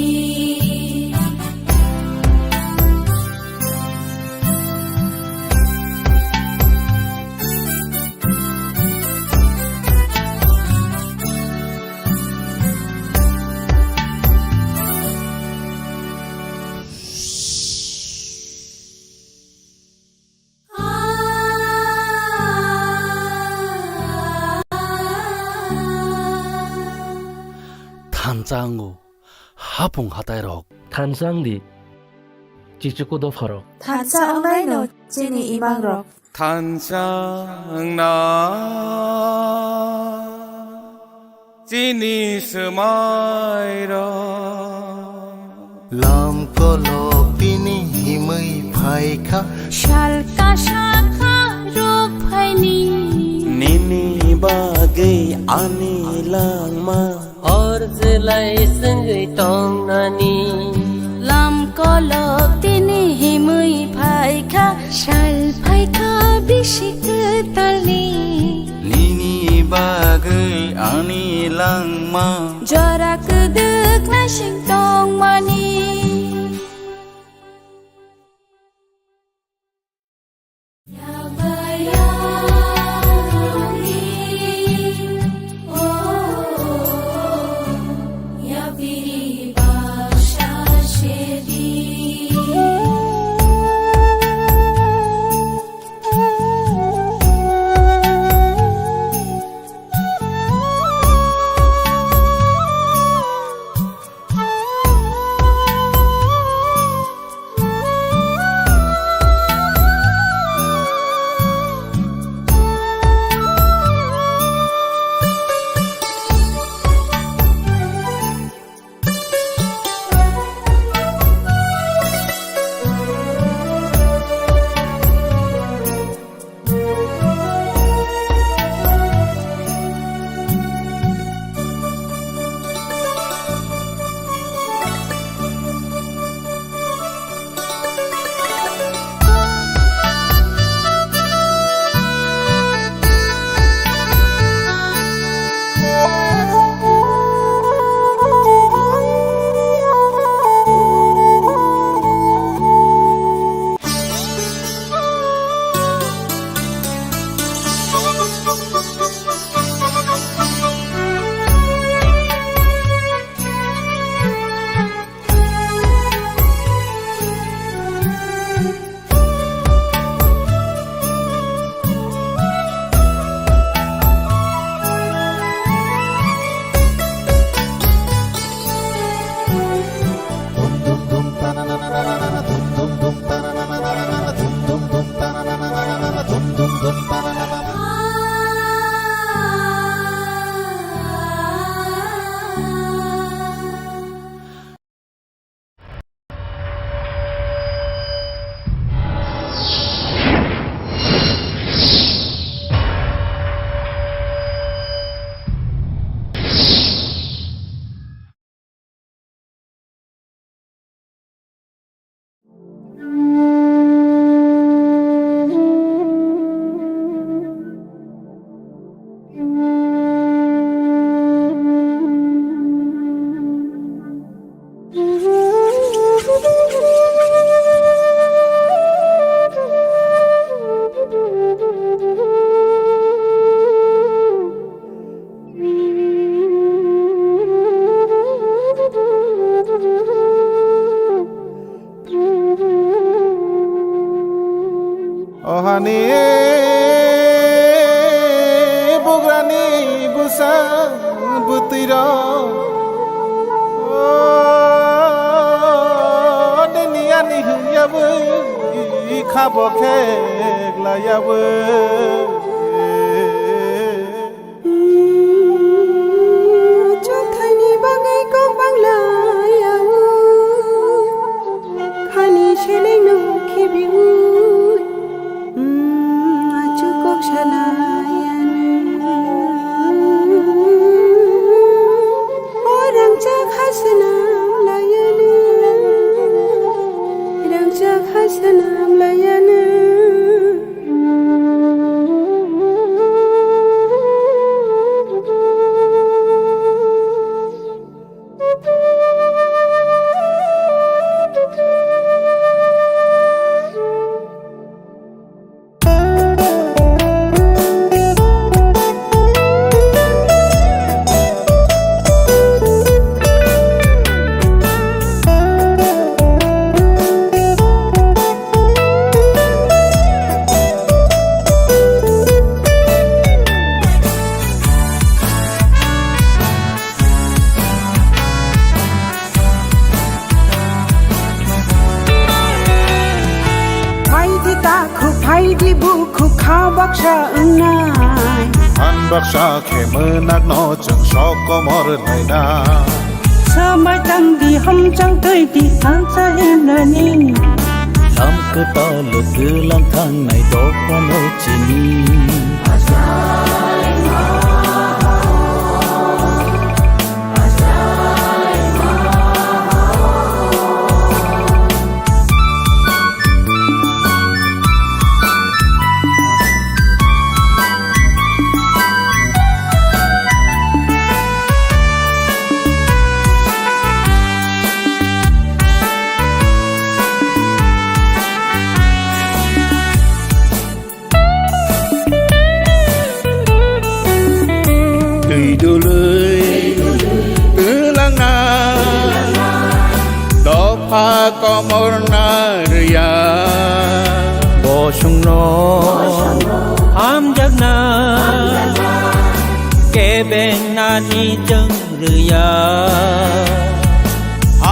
Thansa wngo hapung hatairok. Thansa wngdi chichuku dopharok. Thansa wngnaino chini imangrok. Thansa wngna chini swmairok. Lam kolok tini himwi phaikha. Sal kasa kha rok phaini. Nini bagwi ani langma. Hor jelai swngwi tongnani. Lam kolok tini himwi phaikha. Sal phaikha bisi kwtalni. Nini bagwi ani langma. Jora kwdwk naising tongmani. Ani bugrani bwsa bwtwirok, o, nini ani hwnyawi khabo kheklaiyawi. Chwngthaini bagwi kok banglayawi, khani selengno khibiwi, achuk kok sanayani. O rangchak ha swnam layani, rangchak ha swnam layani. Phaidi takhuk, phaidi bukhuk, kha baksa wngnai. Phan baksa khe mwnakno chwng sok komor lainai. Swmai tangdi, hamchang twidi, thansa himnani. Lam kwtal twlang thangnai dophano chini. Twi dului twlangna dopha komorna rwya. Bosongno hamjakna kebengnani chwng rwya.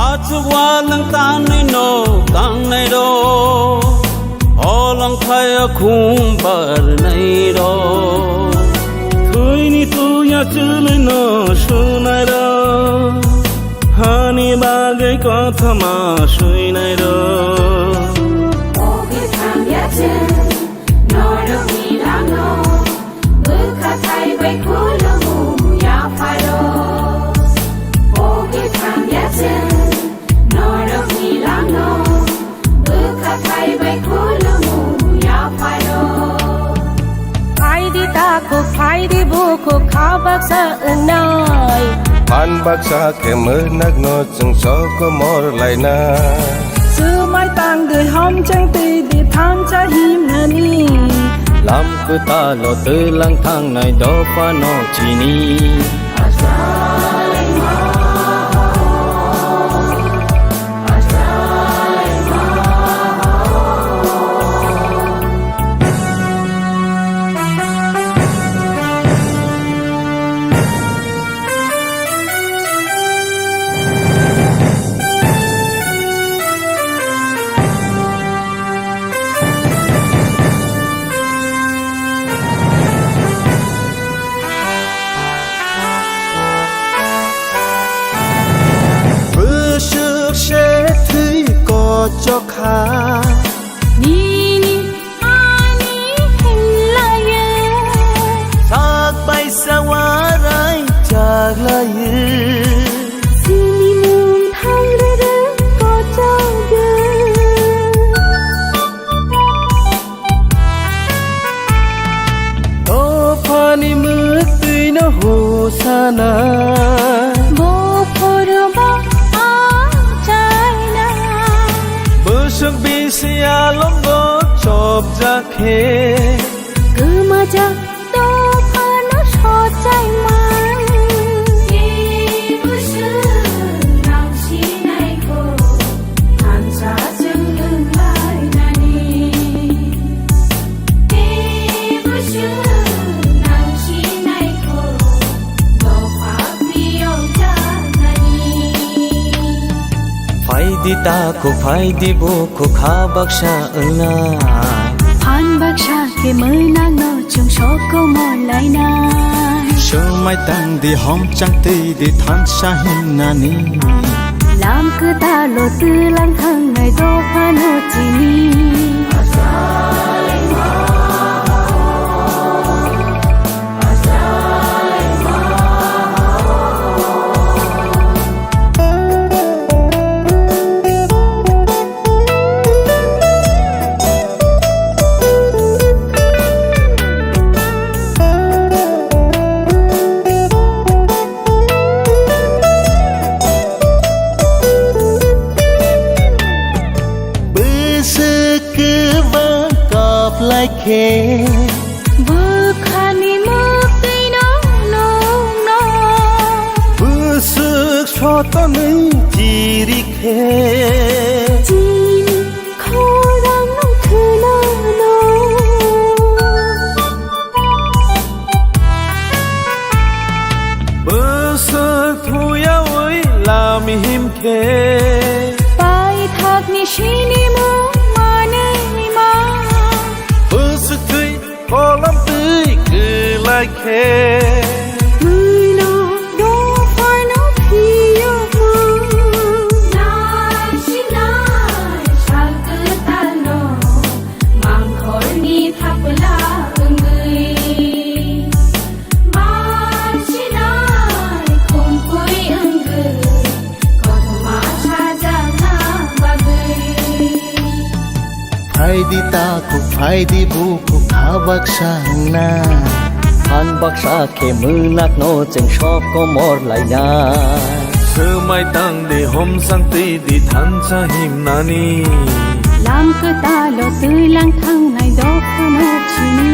Achuk walwng tangnai no tangnai rok, olong thaya khum barnai rok. Thwini tuya chwlwino swnai rok, hani bagwi kothoma swinai rok. O kwthang ya chwng norokni langno, bwkha thai bai khulumu yapharo. O kwthang ya chwng norokni langno, bwkha thai bai khulumu yapharo. Phaidi takhuk, phaidi bukhuk, kha baksa wngnai. Phan baksa khe mwnakno chwng sok komor laina. Swmai tangdi, hamchang twidi, thansa himnani. Lam kwtalo twlang thangnai dophano chini. Bwswk se thwi kochok kha. Nini ani hinlaiyo. Sak bai sa warai chaklaiyo. Sini mung thang rere kochok. Dophani mwktwino hosana. Bophoroba achaina. Bwswk bisi alongo chopjak khe. Kwmajak dophano sochai man. Kebo swrang sinai kho, thansa chwng wng lainani. Di takhuk phai di bukhuk kha baksa wngna. Phan baksa khe mwnak no chwng sok komor lainai. Swmai tang di hom chang twi di thansa himnani. Lam kwtal o twlang thangnai dopha no chini. Bwswk kwbang kap lai khe. Bwkhani mwktwino nukno. Bwswk sotonwi chiri khe. Chini khorang no khwnano. Bwswk thuyawi lam him khe. Paithakni sinimung manwi ma. Bwswk thwi kolam twi kwlai khe. Twino dophano phiyokma. Nai sinai sal kwtalno mangkhorni thapla wngwi. Marsinai khumkui wngwi kothoma sajakna bagwi. Phai di takhuk, phai di bukhuk, kha baksa wngna. Phan baksa khe mwnak no chwng sok komor laina. Swmai tang di hom sang twi di thansa himnani. Lam kwtal o twlang thangnai dopha no chini.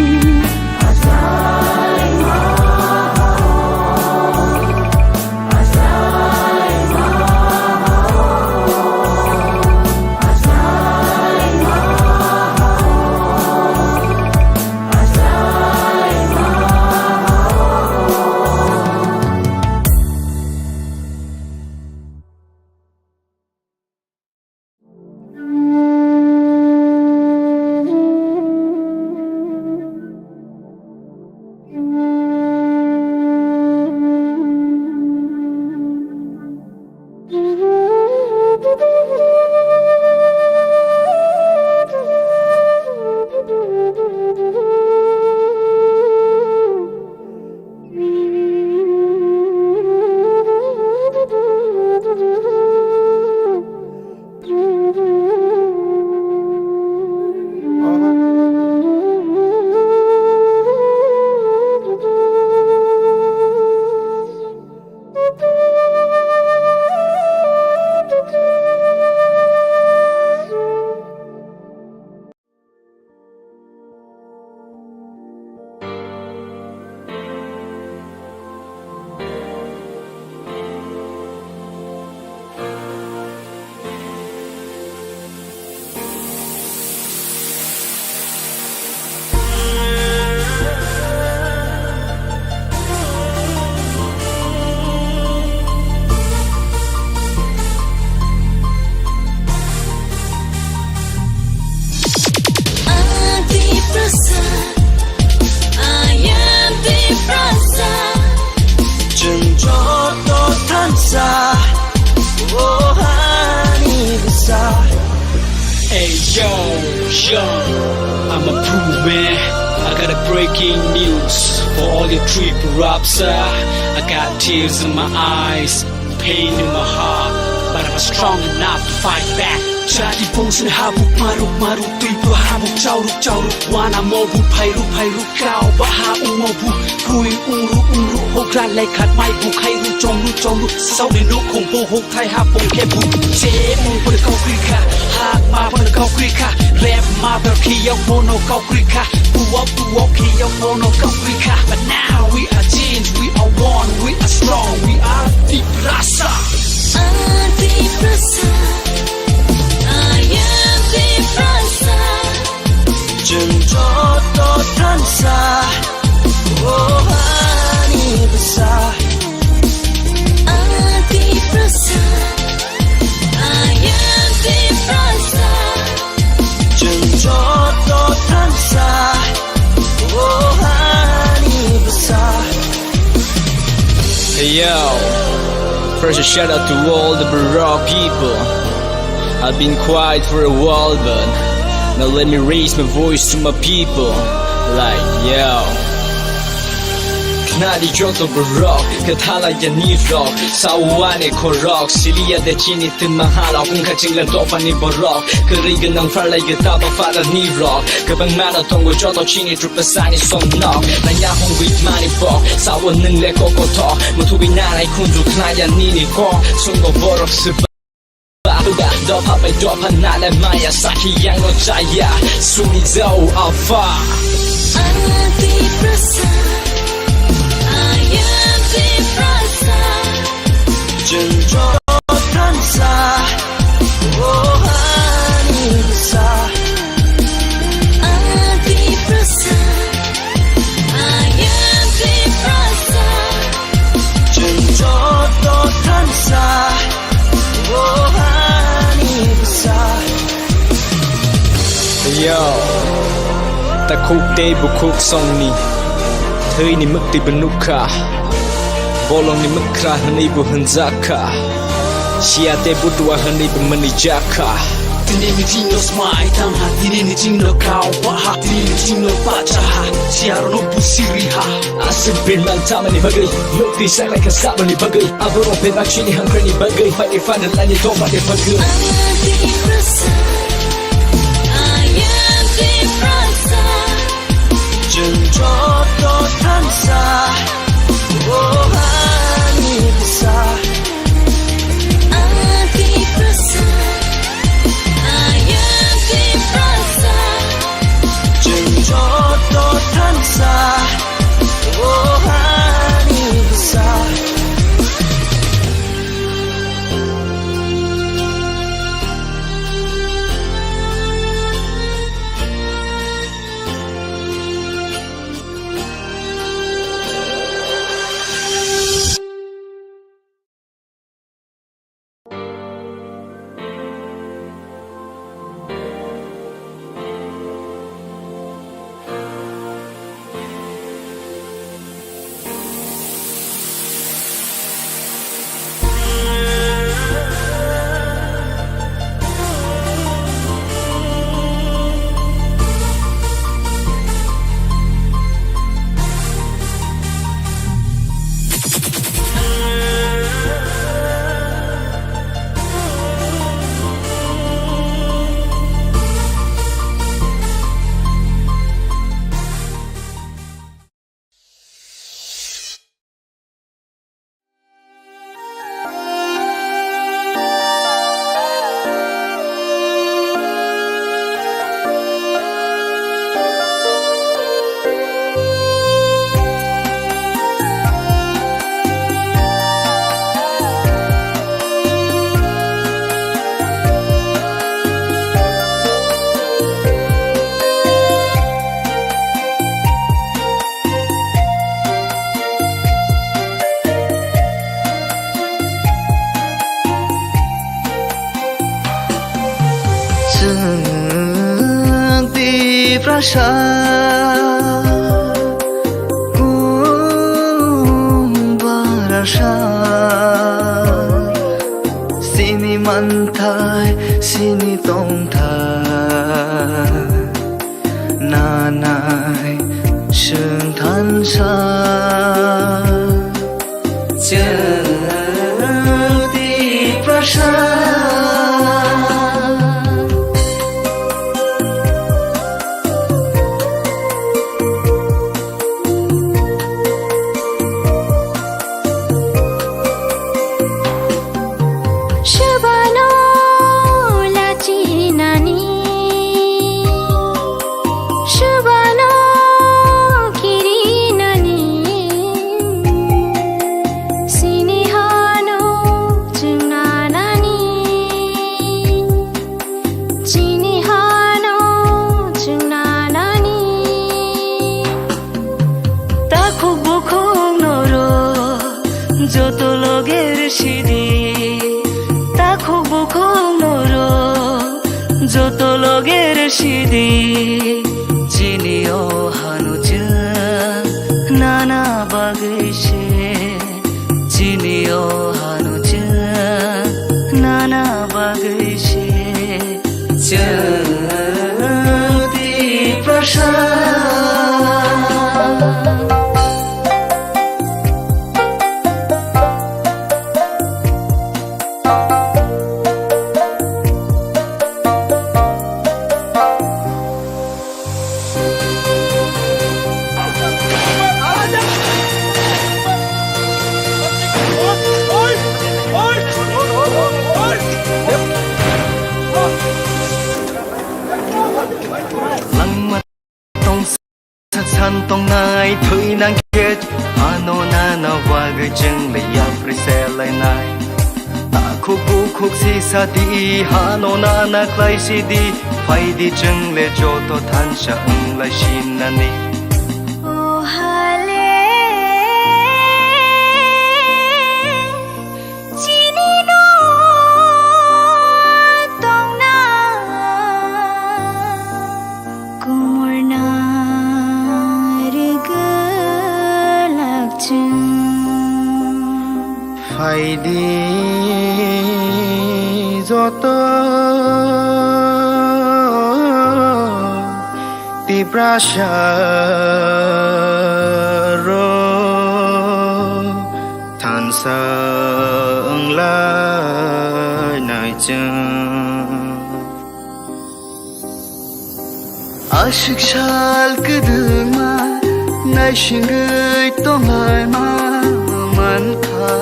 Tiprasa, I am Tiprasa. Chwng joto thansa, o hani bwsa. Hey yo, yo, I'm a proof man. I got a breaking news for all your trip raps. I got tears in my eyes, pain in my heart, but I'm strong enough to fight back. Chati pungsuni habuk maruk maruk, twi bo habuk chauruk chauruk. Wana mobu phairu phairu, kau baha umobu. Kui uru uru, hokra lekhat mai bu khairu chongru chongru. Saudi nukhung bo hok thai ha pung khe bu. Je mung bo kau kri kha, hak ma bo kau kri kha. Rap mother khiyok bo no kau kri kha. Buwok buwok khiyok bo no kau kri kha. But now we are changed, we are one, we are strong, we are Tiprasa. Tiprasa, I am Tiprasa. Chwng joto thansa, o hani bwsa. Tiprasa, I Yo, first a shout out to all the Barak people. I've been quiet for a while, but now let me raise my voice to my people. Like, yo. Nari joto Barak, kathala ya ni vlog. Sawani korok, silia de chini tima hala, kung kaching la dopa ni borok. Kari ganang farla ya taba fara ni vlog. Kabang mana tongo joto chini Pasani song nok, nanya hungwi mani bok. Sawa nung le koko to, mutubi nanai kunju khnaya nini ko. Sungo borok seba, ba, ba, dopa bai dopa nale maya saki yang no chaya. Sumi zau afa. Anti prasa, ayam di prasa. Jenjo transa, oh, ani sa. Anti prasa, ayam di prasa. Jenjo transa, oh, ani sa. Yo, takhuk tei bukhuk songni thwini mwktwi bo nukha, bolongni mwkhra hwnwi bo hwnjakha, siya tei butua hwnwi bo mwnwijakha. Tini ni chingno smai tangha, tini ni chingno kau paha, tini ni chingno pachaha, siya rono busiri ha. Aswk birman tamani bagwi, lokti saklai kha saboni bagwi, aborok bebak chini hamkrani bagwi, pai fana lani tongmani bagwi. Chwng joto thansa, o ani bwsa. Chwng joto thansa, o ani bwsa. Chwng Tiprasa kung barasa, sini manthai sini tongthai. Nanai chwng thansa chwng Tiprasa. Shubano lachinani, Shubano kirinani, sini hano chungnanani. Chini hano chungnanani. Takhuk bukhuk noro joto loger sidi. Takhuk bukhuk noro joto loger sidi. Chini o hano chwng nana bagwi se. Chini Chwng Tiprasa. Langma tong sak san tongnai thwi nang khe, ano nana wagwi chwng le yapri se lainai. Takhuk bukhuk sisa di, hano nana khlai si di, phai di chwng le joto thansa wng lai sinani. O hale, chini no tongna kumurna rigwlak chwng. Phaidi joto Tiprasa rok thansa wnglainai chwng. Aswk sal kwdwkma naisingwi tonglaima mankha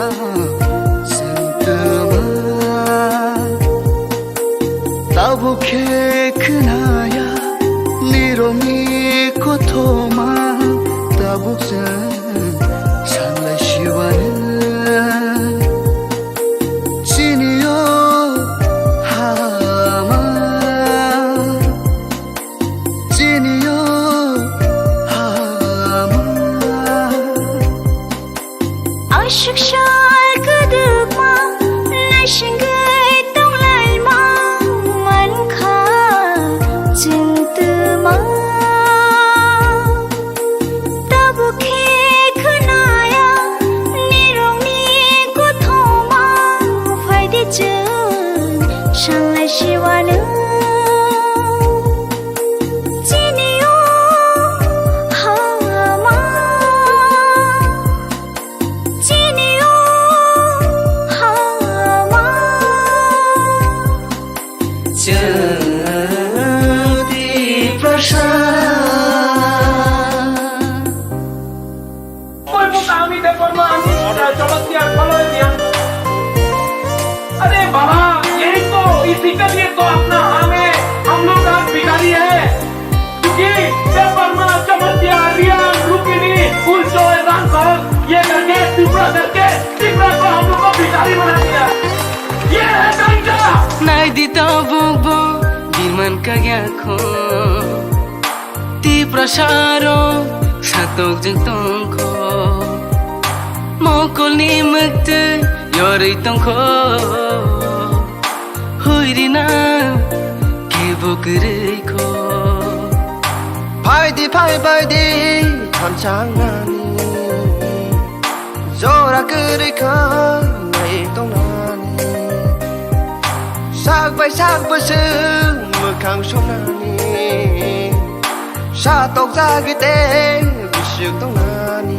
chwng twma. Tabuk khe khwnaya nirokni kothoma, tabuk chwng sanlai siwani. Chini o hama, chini o hama. Aswk sal kwdwkma naisingwi tonglaima mankha chwng twma. Tabuk khe khwnaya nirokni kothoma, phaidi chwng sanlai siwano. Chini o hama, chini o hama. Chwng Tiprasa. कोई वो काम ही देखो ना, हम, अ, चमत्कार फल है दिया। अरे बाबा, यही तो, इसी के लिए तो अपना हमें, हम लोग आज भिखारी है। क्योंकि पेपर में चमत्कार, रिया, रुक्मिणी, फूल, चोय, रंग, ये करके, टुकड़ा करके, टुकड़ा को हम लोग को भिखारी बना दिया। Nai di tabuk bo diman kagya kho. Tiprasa rok satok jwng tong kho. Mokol ni mwktwi yorwi tong kho. Huirina kebo kwrwi kho. Phai di, phai bai di, thansa wngnani. Jora kwrwi kha nai tongnani. Sak bai sak bwswk mwkhang songnani. Sa tokjagwi tei bwswk tongnani.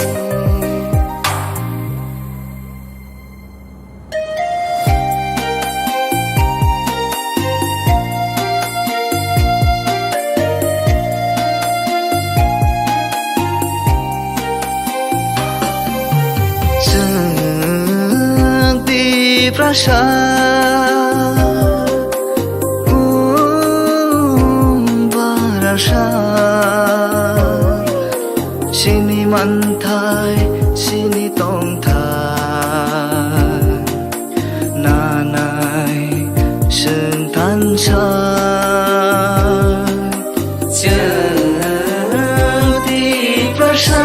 Chwng Tiprasa, um, barasa. Chini manthai, chini tongthai, nanai chwng thansa. Chwng Tiprasa.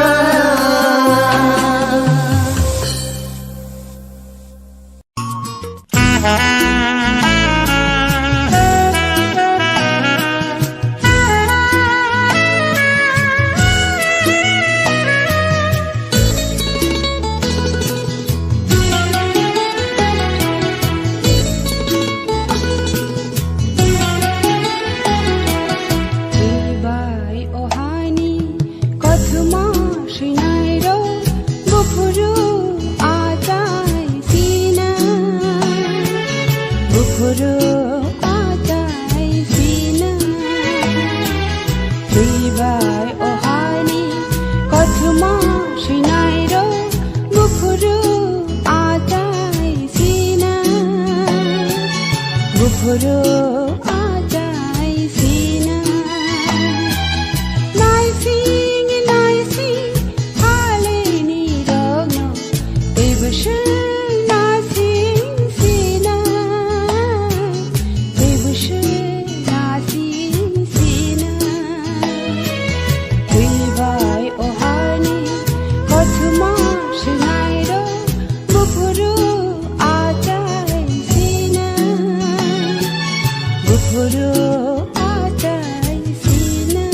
Ro achai sina.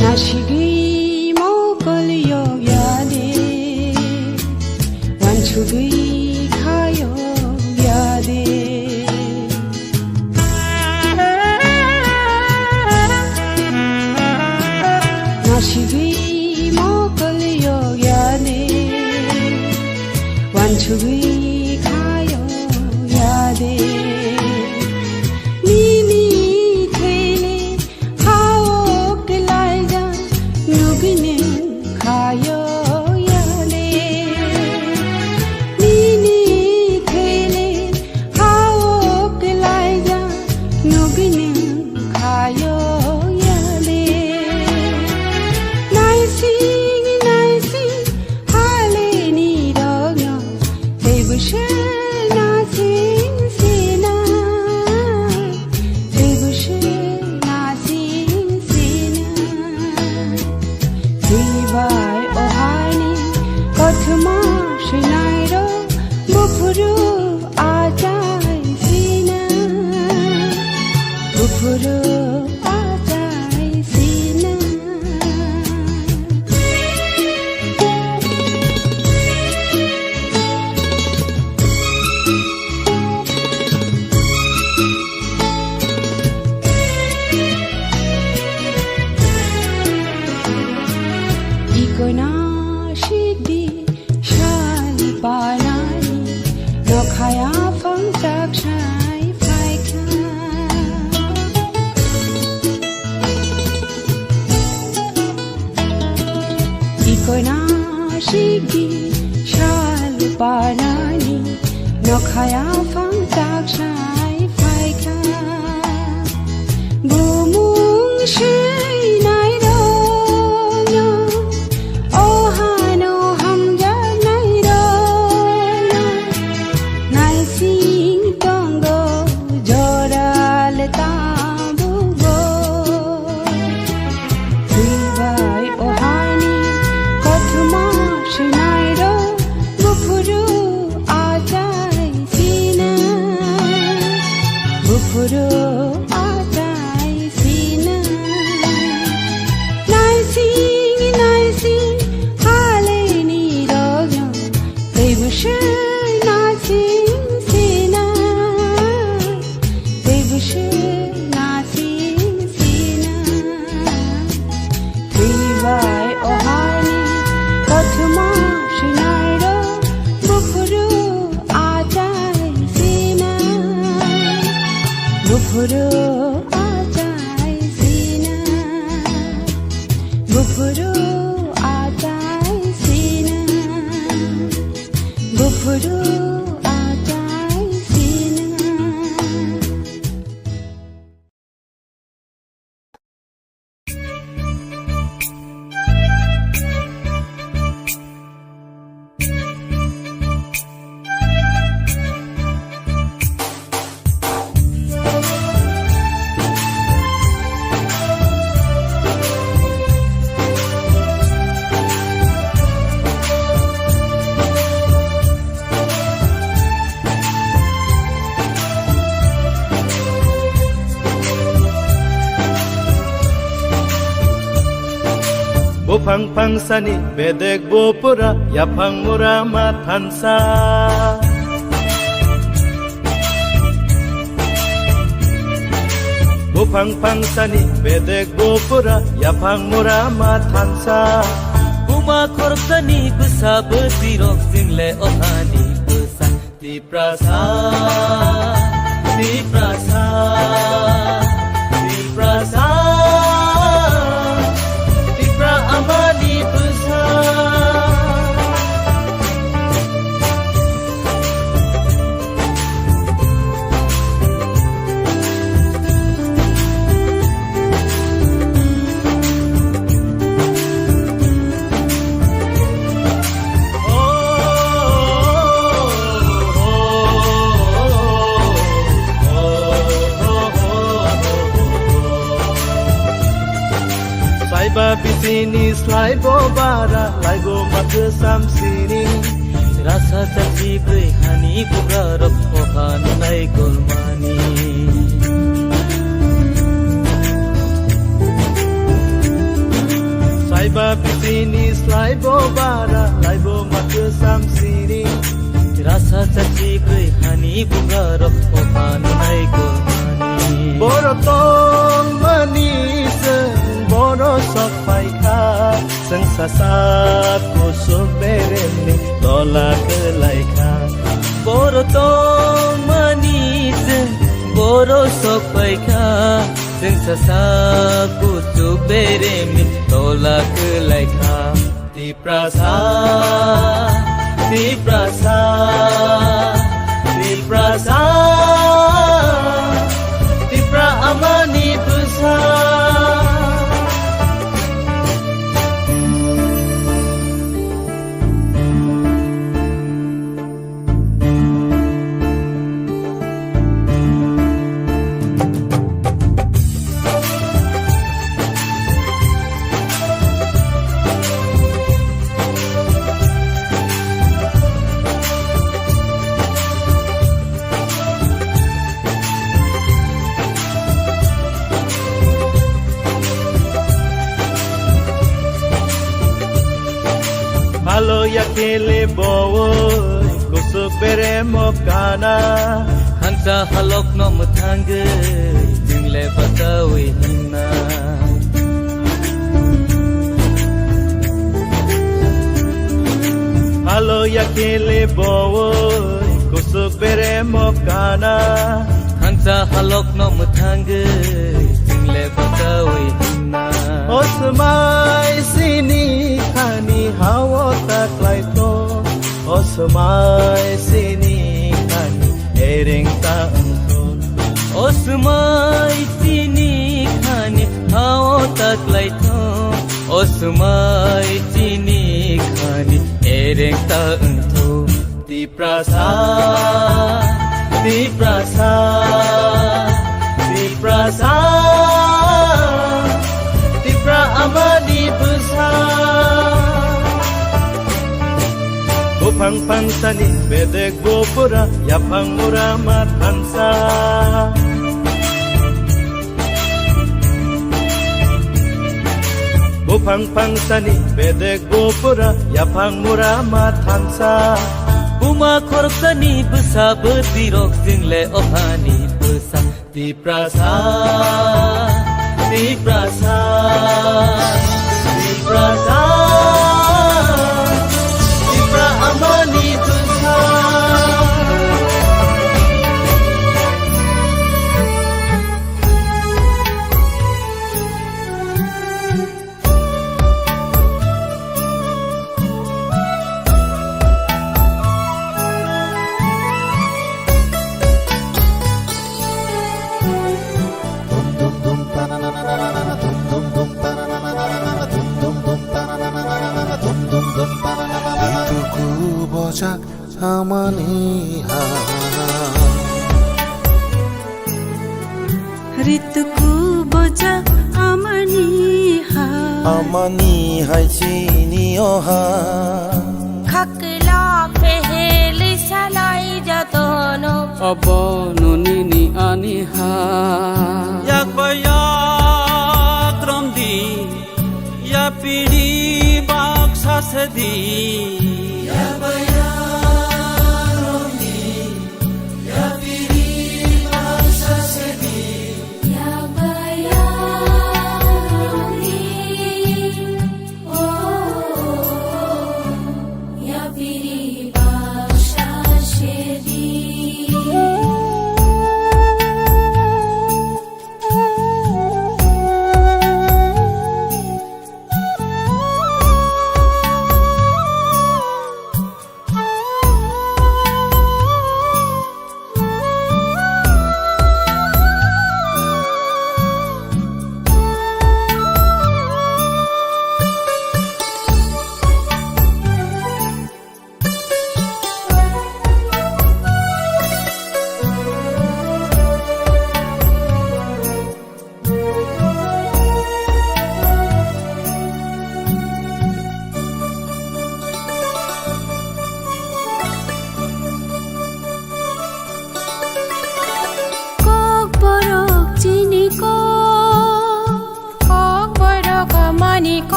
Nasigwi mokol yog yade. Wansugwi khayo yade. Nasigwi mokol yog yade. Wansugwi khayo yade. Nini thele Hao kelaija nugini khayo yale. Nini thele hao kelaija nugini khayo yale. Naising naising hale ni rogno. Tei bwswk na sing sina, tei bwswk na sing sina. Tei bai o hani kothoma swinairok buphuru achai sina, buphuru achai sina. Ikoina sikdi sal panani, nokhaya phang chak sai phaikha. Ikoina sigi sal panani, nokhaya phang chak sai phaikha. Bumung swinai rokno, o hano hamjaknai rokno, naising tongo jora le tabuk. Twi bai o hani kothoma swinairok buphuru achai sina, buphuru achai sina. Naising naising hale ni rogno tei bwswk naising sina. Tei bwswk naising sina. Twi bai o hani kothoma swinairok buphuru achai sina. Buphuru achai sina. Buphuru achai sina. Buphuru achai sina. Buphang phangsani bedek bupura, yaphang mura ma thansa. Buphang phangsani bedek bupura, yaphang mura ma thansa. Buma khoroksani bwsa bwtwirok single o hani bwsa. Tiprasa, Tiprasa, Tiprasa, Tipra amani bwsa. Chini slai bo bara, lai bo ma kwsam sini. Rasa chachi bwrwi hani bugarok, o ha nunai golmani. Saiba bisini slai bo bara, lai bo ma kwsam sini. Rasa chachi bwrwi hani bugarok, o ha nunai golmani. Boro tongmani chwng boro sok phaikha, chwng sasak kusuk beremni tola kwlaikha. Boro tongmani chwng boro sok phaikha, chwng sasak kusuk beremni tola kwlaikha. Tiprasa, Tiprasa, Tiprasa, Tipra amani bwsa. Halo ya kele bowoi, kusuk beremo kana. Hansa halok no mwthangwi, jingle bachawi hinna. Halo ya kele bowoi, kusuk beremo kana. Hansa halok no mwthangwi, jingle bachawi hinna. O swmai sini khani hao ta klai to. O swmai sini khani ereng ta wngtho. O swmai sini khani hao ta klai to. O swmai sini khani ereng ta wngtho. Tiprasa, Tiprasa, Tiprasa, Tipra amani bwsa. Buphang phangsani bedek bupura, yaphang mura ma thansa. Buphang phangsani bedek bupura, yaphang mura ma thansa. Buma khoroksani bwsa bwtwirok, jingle o hani bwsa. Tiprasa, Tiprasa, Tiprasa, Tipra amani bwsa. Rituku bojak amani ha. Rituku bojak amani ha. Amani hai chini o ha. Khakla peheli salai jatono. Abono nini ani ha. Yak ba yak romdi. Yapiri baksa sedi.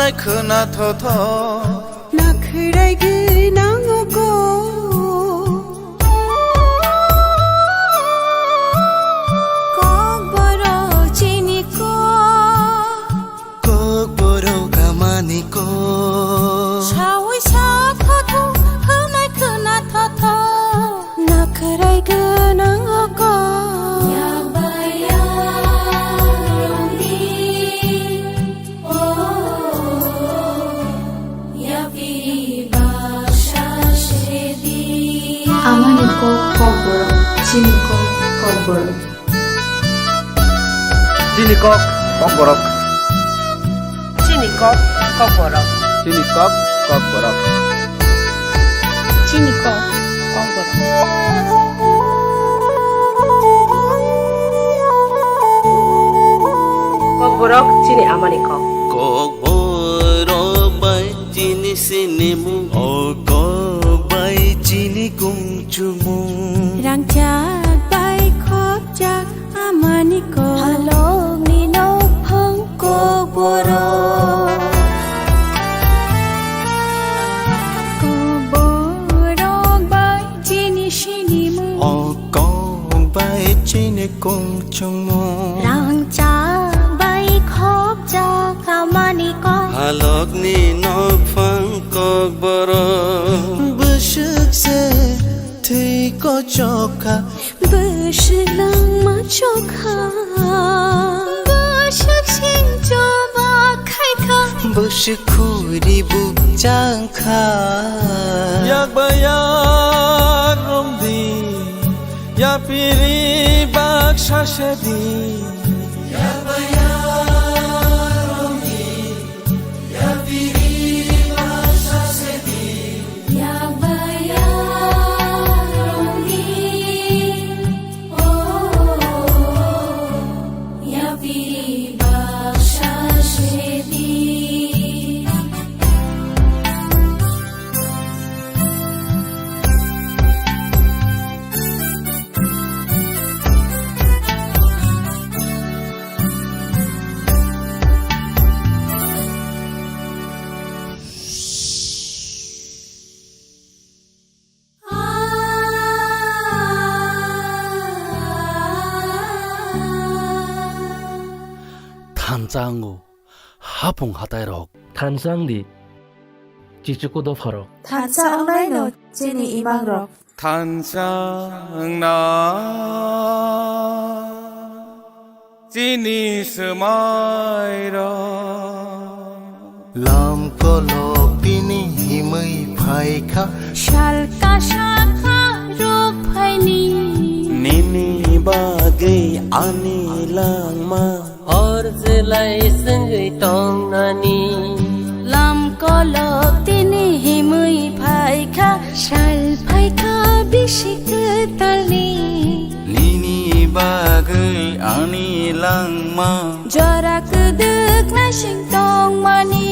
Khwna thotho. Nakhwrai gwnang o kok. Kokborok chini kok. Kokborok amani kok. Saui sa thotho, khwnai khwna thotho. Nakhwrai gwnang o kok. Yakbai yakrokni. Amani kok kokborok, chini kok kokborok. Chini kok kokborok. Chini kok kokborok. Chini kok kokborok. Chini kok kokborok. Kokborok chini amani kok. Kokborok bai chini sinimung. O kok bai chini kungchumung. Rangchak bai khopjak amani kok. Halokni nokphang kokborok. Kokborok bai chini sinimung. O kok bai chini kungchumung. Rangchak bai khopjak amani kok. Halokni nokphang kokborok. Bwswk se thwi kochok kha. Bwswk langma chokha. Bwswk sing choba khaikha. Bwswk khuri bukchang kha. Yakba yak romdi, yapiri baksa sedi. Yakba yak romdi, yapiri baksa sedi. Yakba yak romdi, oh, yapiri baksa sedi. Thansa wngo hapung hatairok. Thansa wngdi chichuku dopharok. Thansa wngnaino chini imangrok. Thansa wngna chini swmairok. Lam kolok tini himwi phaikha. Sal kaisa kha rwphaini. Nini bagwi ani langma. Hor jelai swngwi tongnani. Lam kolok tini himwi phaikha, sal phaikha bisi kwtalni. Nini bagwi ani langma. Jora kwdwk naising tongmani.